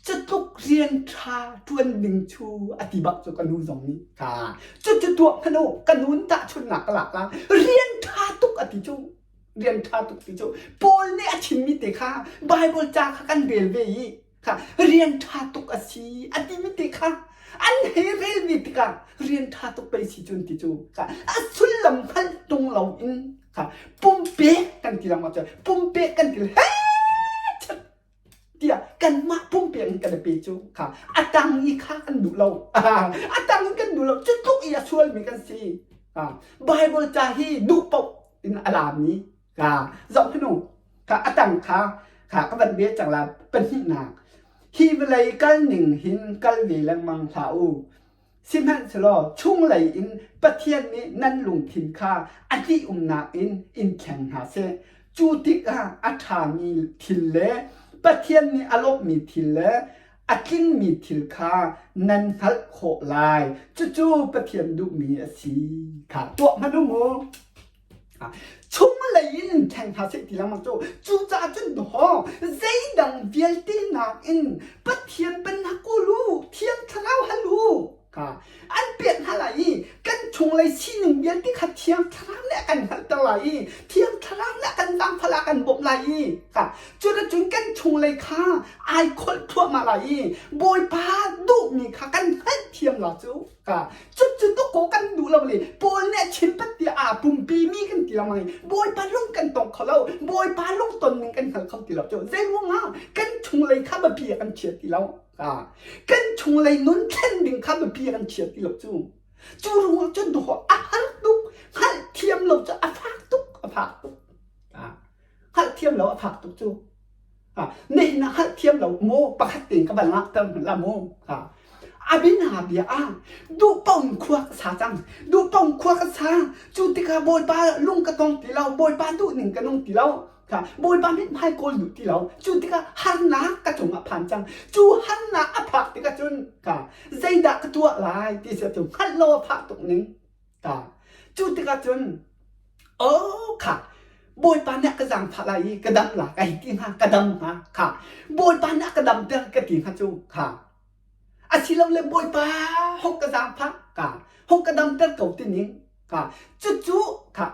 Speaker 1: Cutluk rian ṭha ṭuan ding cu a ti bak cu ka nu zong nih ka cucu tuah hmanh u ka nu tahchunhnak ka lak la rian ṭha tuk a ti cu rian ṭha tuk ti cu Paul nih a chimmi te kha Bible ca kha kan rel ve i kha rian ṭha tuk a si a timi te kha an hei rel ve tikah rian ṭha tuk pei si cun ti cu kha a sullam hngalh tung lo in kha pumpek kan ti lengmang cu pumpek kan ti he tiah kanmah pumpek in kan i pe cu kha a tang i kha kan duh lo a tang in kan duh lo cu tluk i a sualmi kan si Bible ca hi duh paoh in a lami ka zoh hnu kha a tang kha kha ka van ve cang la pahnihnak hi vawlei kal ning hin kal ve lengmang hlah u. Sihmanhsehlaw chunglei in Pathian nih nan lungthin kha a ṭih-umnak in in thleng hna seh. Cu tikah a ṭhami thil le Pathian nih a lawmhmi thil le a tlingmi thil kha nan hngalh khawh lai. Cucu Pathian duhmi a si kha tuah hmanh u mu. Chunglei in thleng hna seh ti lengmang cu cucaah cun dawh zeidang vialte nakin Pathian pennak kawl u, Thiang Thlarau hal u kha an pek hna lai i kan chunglei sining vialte kha Thiang Thlarau nih a kan hngalhter lai i Thiang Thlarau nih a kan zaangfah a kan bawmh lai i kha cuticun kan chunglei kha ai kholh thluahmah lai i Bawipa duhmi kha kan hngalhthiam la cu. Ka cucu tuk kan duh lo le Paul nih a chim pat tiah aa pumpi mi kan ti lengmang i Bawipa lung kan tong kho lo Bawipa lung ton ning kan hngal kho ti lo cu zei ruangah kan chunglei kha biapi ah kan chia ti lo ka kan chunglei nun thlen ding kha biapi ah kan chia ti lo cu cu ruangah cun dawh a har tuk hngalh thiam lo cu a fak tuk a fak tuk hngalh thiam lo a fak tuk cu Nihin ah hngalhthiam lo maw pakhat tein ka van langhter hmanh la mu. Abina bia ah duhpong khua ka sa cang. Duhpong khua ka sa. Cu tikah Bawipa lung ka tong ti lo. Bawipa duhning ka nung ti lo. Bawipa mithmai kawl duh ti lo. Cu tikah harnak ka cungah phan cang. Cu harnak a phak tikah cun ka zeidah ka tuah lai ti si cu hngalh lo a phah tuk ning. Ta. Cu tikah cun oh kha Bawipa nih a ka zaangfah lai i ka dam la ka hei ti hnga ka dam hnga kha Bawipa nih a ka damter ka ti hnga cu kha asilole Bawipa hong ka zaangfah ka hong ka damter ko ti ning kha cucu kha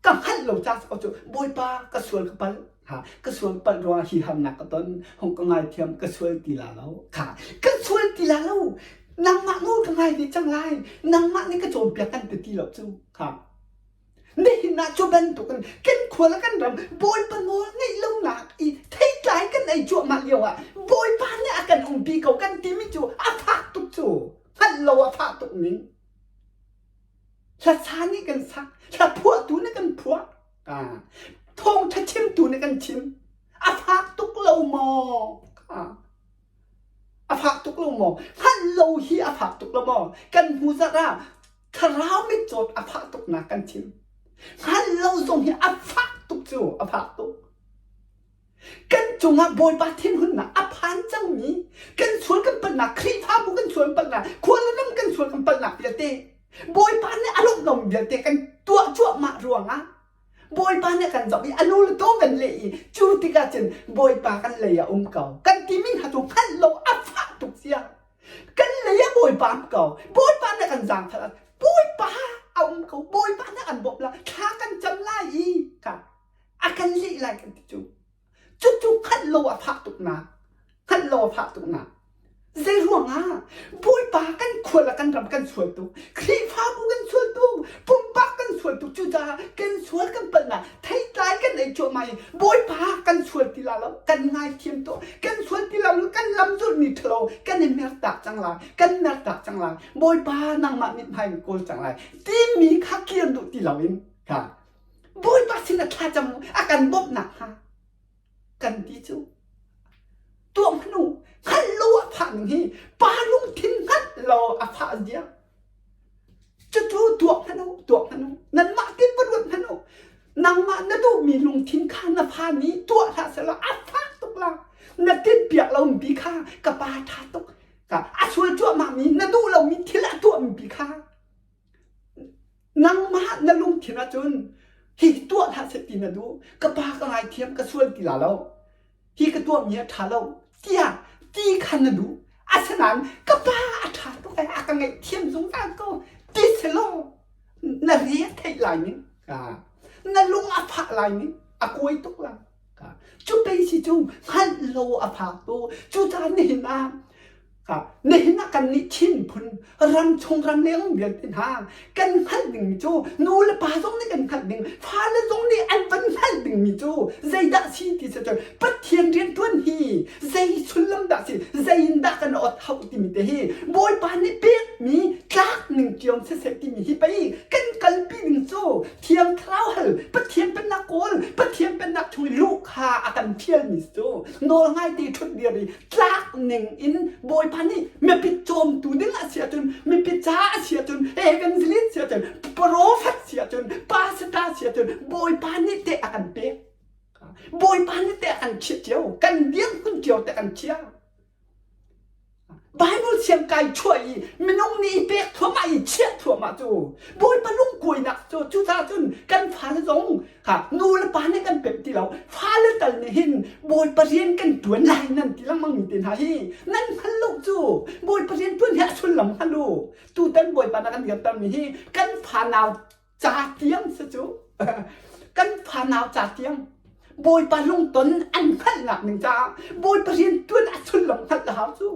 Speaker 1: ka hngalh lo ca cu Bawipa ka sual ka palh Ha, ka sual palh ruangah hi harnak ka ton, hong ka ngaithiam, ka sual ti la lo. Kha, ka sual ti la lo. Nangmah nawl ka ngai ve cang lai. Nangmah nih ka cawnpiak kan ti ti lo cu. Kha. Nihin ah cu bantukin kan khua le kan ram Bawipa nawl ngeih lonak i theitlai kan ei cuahmah lio ah Bawipa nih a kan umpi ko kan timi cu a fak tuk cu. Hngalh lo a fah tuk ning. Hlasa nih kan sak, hla phuahtu nih kan phuah. Thawngṭha chimtu nih kan chim. A fak tuk lo maw? A fak tuk lo maw? Hngalh lo hi a fak tuk lo maw? Kan hmu zat ah thlarau mitcawt a fah tuknak kan chim. Hngalh lo zong hi a fak tuk cu, a fak tuk. Kan cungah Bawipa thinhunnak a phan cangmi kan sual kan palhnak Khrihfabu kan sual kan palhnak khua le ram kan sual kan palhnak vialte Bawipa nih a lawmh lomi vialte kan tuah cuahmah ruangah Bawipa nih kan zoh i a lu le taw kan leh i cu tikah cun Bawipa kan lei ah um ko kan timi hna cu hngalh lo a fah tuk sia kan lei ah Bawipa um ko Bawipa nih kan zaangfah Bawipa a um ko Bawipa nih kan bawmh la thla kan cam lai i ka a kan leh lai kan ti cu cucu hngalh lo a fah tuk nak hngalh lo a fah tuk nak zei ruangah bawipa kan khua le kan ram kan sual tuk khrihfabu kan sual tuk pumpak kan sual tuk cucaah kan sual kan palhnak theitlai kan ei cuahmah i bawipa kan sual ti la lo kan ngaithiam tuah kan sual ti lo kan lam zulhmi ṭhalo kan i mertak cang lai kan mertak cang lai bawipa nangmah mithmai in kawl cang lai timi kha kir duh ti loin kha Bawipa sin ah thlacam a kan bawmh nakhnga kan ti cu tuah hmanh u hngalh lo a phah ning hi pa lungthin hngalh lo a phah zia cucu tuah hmanh u tuah hmanh u nanmah tin va ruat hmanh u nangmah na duhmi lungthin kha na fa nih tuah hlah sehlaw a fak tuk la na tinhpiak lomi kha ka pa ṭha tuk ka a sual cuahmahmi na duh lomi thil a tuahmi pi kha Nangmah na lungthin ahcun hi tuah hlah seh ti na duh. Ka pa ka ngaithiam, ka sual ti la lo. Hi ka tuahmi a ṭha lo tiah ti kha na duh. Asinain ka pa a ṭha tuk ai, a ka ngaihthiam zungzal ko ti selaw na re a theih lai ning. Na lung a fah lai ning. A kuai tuk lai. Cu pei si cu hngalh lo a fak tu. Cucaah nihin ah Nihin ah kannih Chin phun ramchung ramleng vialte hna kan hngalh dingmi cu nu le pa zong nih kan hngalh ding fale zong nih an van hngalh dingmi cu zeidah si ti si cun Pathian rianṭuan hi zei sullam dah si zei in dah kan ot hauh timi te hi Bawipa nih pekmi tlak ning cio siseh timi hi pei kan kalpi ding. cu Thiang Thlarau hal, Pathian pennak kawl, Pathian pennak chung i luh kha a kan fialmi cu nawl ngaite ṭhut dir i tlak ning in Bawipa nih mipi cawmtu ding a si ahcun, mipi ca a si ahcun, evangelist si ahcun, prophet si ahcun, pastor si ahcun Bawipa nih teh a kan pek. Bawipa nih teh a kan chiah cio, kan dirhmun cio teh a kan chiah. Bible siang kai chuah i minung nih i pek thuahmah i chiah thuahmah cu Bawipa lungkuainak cu cucaah cun kan fale zong kha nu le pa nih kan pemh ti lo fale tal nih hin Bawipa rian kan ṭuan lai nan ti lengmang mi te hna hi nan hngal lo cu Bawipa rian ṭuan hi a sullam hngal u tutan Bawipa na kan dirtermi hi kan fanau ca tiang si cu kan fanau ca tiang Bawipa lungton an hngalhnak ning caah Bawipa rian ṭuan a sullam hngalh le hau cu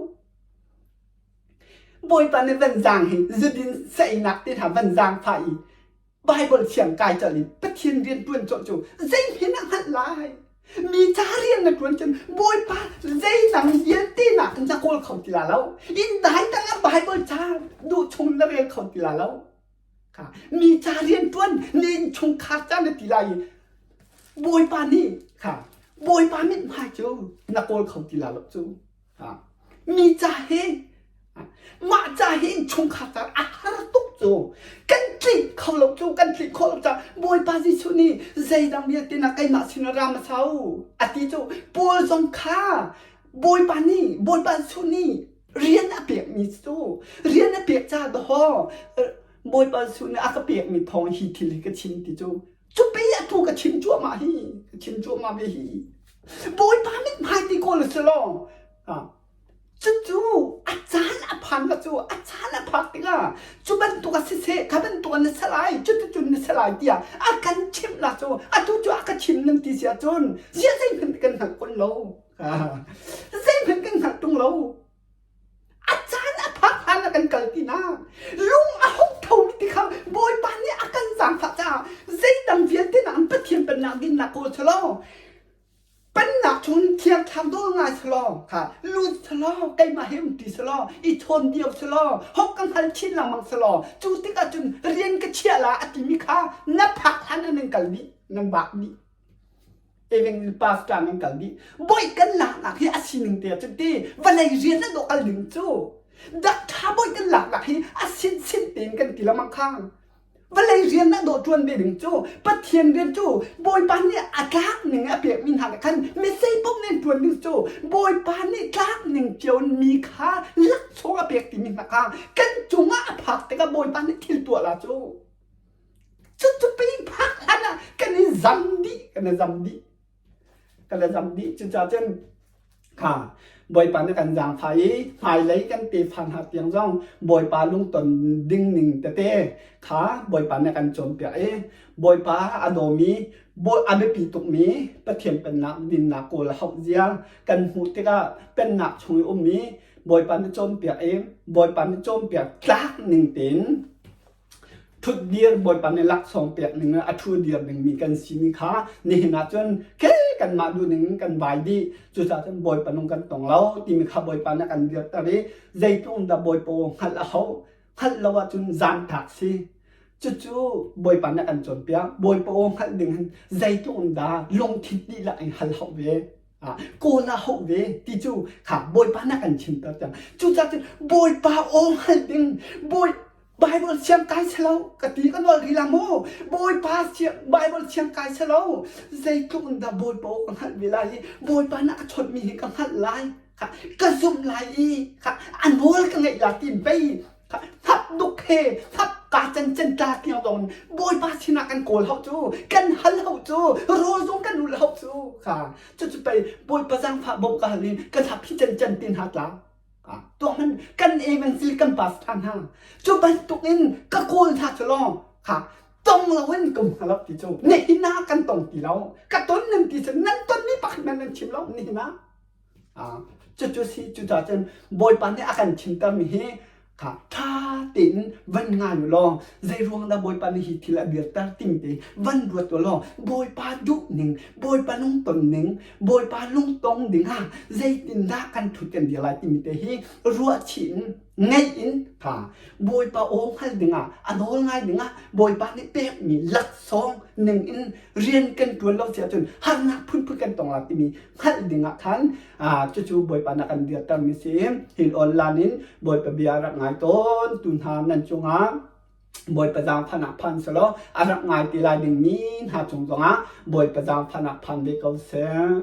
Speaker 1: Bawipa nih van zaang hi zudin saeinak te hna van zaang pha i Bible thiang kai colh in Pathian rian ṭuan colh cu zeihmanh a hngalh lai mi ca rian na ṭuan cun Bawipa zeidang vialte nak na kawl kho ti la lo inn dai tang ah Bible ca duh chung na rel kho ti la lo Mi ca rianṭuan na innchungkhar ca na ti lai i Bawipa nih kha Bawipa mithmai cu na kawl kho ti la lo cu. Mi ca he mah ca hi innchungkhar ca a har tuk cu kan tlinh kho lo cu kan tlinh khawh lo caah Bawipa Jesuh nih zeidang vialte na keimah sinah ra hmasa u a ti cu Paul zong kha Bawipa nih Bawipa Jesuh nih rian a pekmi cu rian a pek ca dawh Bawipa Jesuh nih a ka pekmi thawng hi thil hi ka chim ti cu cu pei atu ka chim cuahmah hi ka chim cuahmah ve hi Bawipa mithmai ti kawl si law cucu a caan a phan la cu a caan a phak tikah cu bantuk a siseh kha bantuk na si lai cuticun na si lai tiah a kan chimh la cu atu cu a ka chim nan ti si ahcun ziah zeihmanh kan hngalh kun lo Zeihmanh kan hngalh ṭung lo. A caan a phak hlan ah kan kal ti na. Lung a hung thomi ti kha Bawipa nih a kan zaangfah caah zeidang vialte nakin Pathian pennak dinnak kawl selaw pennak chung thiang thlarau dawl ngai selaw kha lut selaw keimah he um ti selaw i chawn dio selaw hok ka hngal chin lengmang selaw cu tikah cun rian ka chiah la a timi kha na phak hlan ah nan kal dih nan vak dih. Evangel pastor nan kal dih. Bawi kan laknak hi a sining te cun ti vawlei rian an kal ding cu dak ṭha bawi kan laknak hi a sin sin tein kan ti lengmang khang. Vawlei rian an dawh ṭuan ve ding cu Pathian rian cu Bawipa nih a tlak ning a pekmi hna le khan misei paoh nih an ṭuan ding cu Bawipa nih tlak ning cio in mi kha laksawng a pek timi hna kha kan cungah a phak tikah Bawipa nih thil tuah la cu. Cucu pei phak hlan ah kan i zam dih, kan i zam dih. Kan i zam dih. Cucaah cun kha Bawipa nih kan zaangfah i hmailei kan tefa hna tiang zong Bawipa lungton ding ning tete kha Bawipa nih a kan cawnpiak i Bawipa a dawmi a biapi tukmi Pathian pennak dinnak kawl a hauh zia kan hmuh tikah pennak chung i ummi Bawipa nih cawnpiak i Bawipa nih cawnpiak tlak ning tein Ṭhutdir Bawipa nih laksawng pek ning a ṭhudir dingmi kan simi kha nihin ah cun ke kanmah duhning in kan vai dih. Cucaah cun Bawipa nung kan tong lo timi kha Bawipa nih a kan dirter i zeitluk in dah Bawipa aw hngalh a hauh. Hngalh lo ahcun zaantak si. Cucu Bawipa nih a kan cawnpiak. Bawipa aw hngalh ding hin zeitluk in dah lungthin dihlak in hal hauh ve. Kawl ah hauh ve ti cu kha Bawipa nih a kan chimter cang. Cucaah cun Bawipa aw hngalh ding Bawi Bible siang kai selo ka ti ka nawl rih la mu Bawipa siang Bible siang kai selo zeitluk in dah Bawipa aw ka hngalh ve lai i Bawipa nih a ka chawnhmi hi ka hngalh lai kha ka zumh lai i kha a nawl ka ngeih la ti pei kha hnap duk he hnap ka can can tla tiang zong Bawipa sinah kan kawl hau cu kan hal hau cu rawl zong kan ul hau cu kha cucu pei Bawipa zaangfah bawmh ka hal i ka hnap hi can can tin ha tla Tuah hmanh kan evangelist kan pastor hna cu bantuk in ka kawl hna cu law kha tong loin ka um hnga lo ti cu nihin ah kan tong ti lo ka ton nan ti cu nan tonmi pakhat hmanh nan chim lo nihin ah cucu si cucaah cun Bawipa nih a kan chimtermi hi kha ṭha tein van ngai u law zeiruang dah Bawipa nih hi thil a dirter timi te van ruat u law Bawipa duh ning Bawipa lungton ning Bawipa lungtong ding ah zeitindah kan ṭhut kan dir lai timi te hi ruahchih in. Ngaih in kha Bawipa aw hngal dingah a nawl ngai dingah Bawipa nih pekmi laksawng ning in rian kan ṭuan lo si ahcun harnak phunphun kan tong lai timi hngalh dingah khan cucu Bawipa na kan dirtermi si. Hi online in Bawipa bia rak ngai tawn tu hna nan cungah Bawipa zaangfahnak phan selaw a rak ngai ti lai dingmi hna cung zongah Bawipa zaangfahnak phan ve ko seh.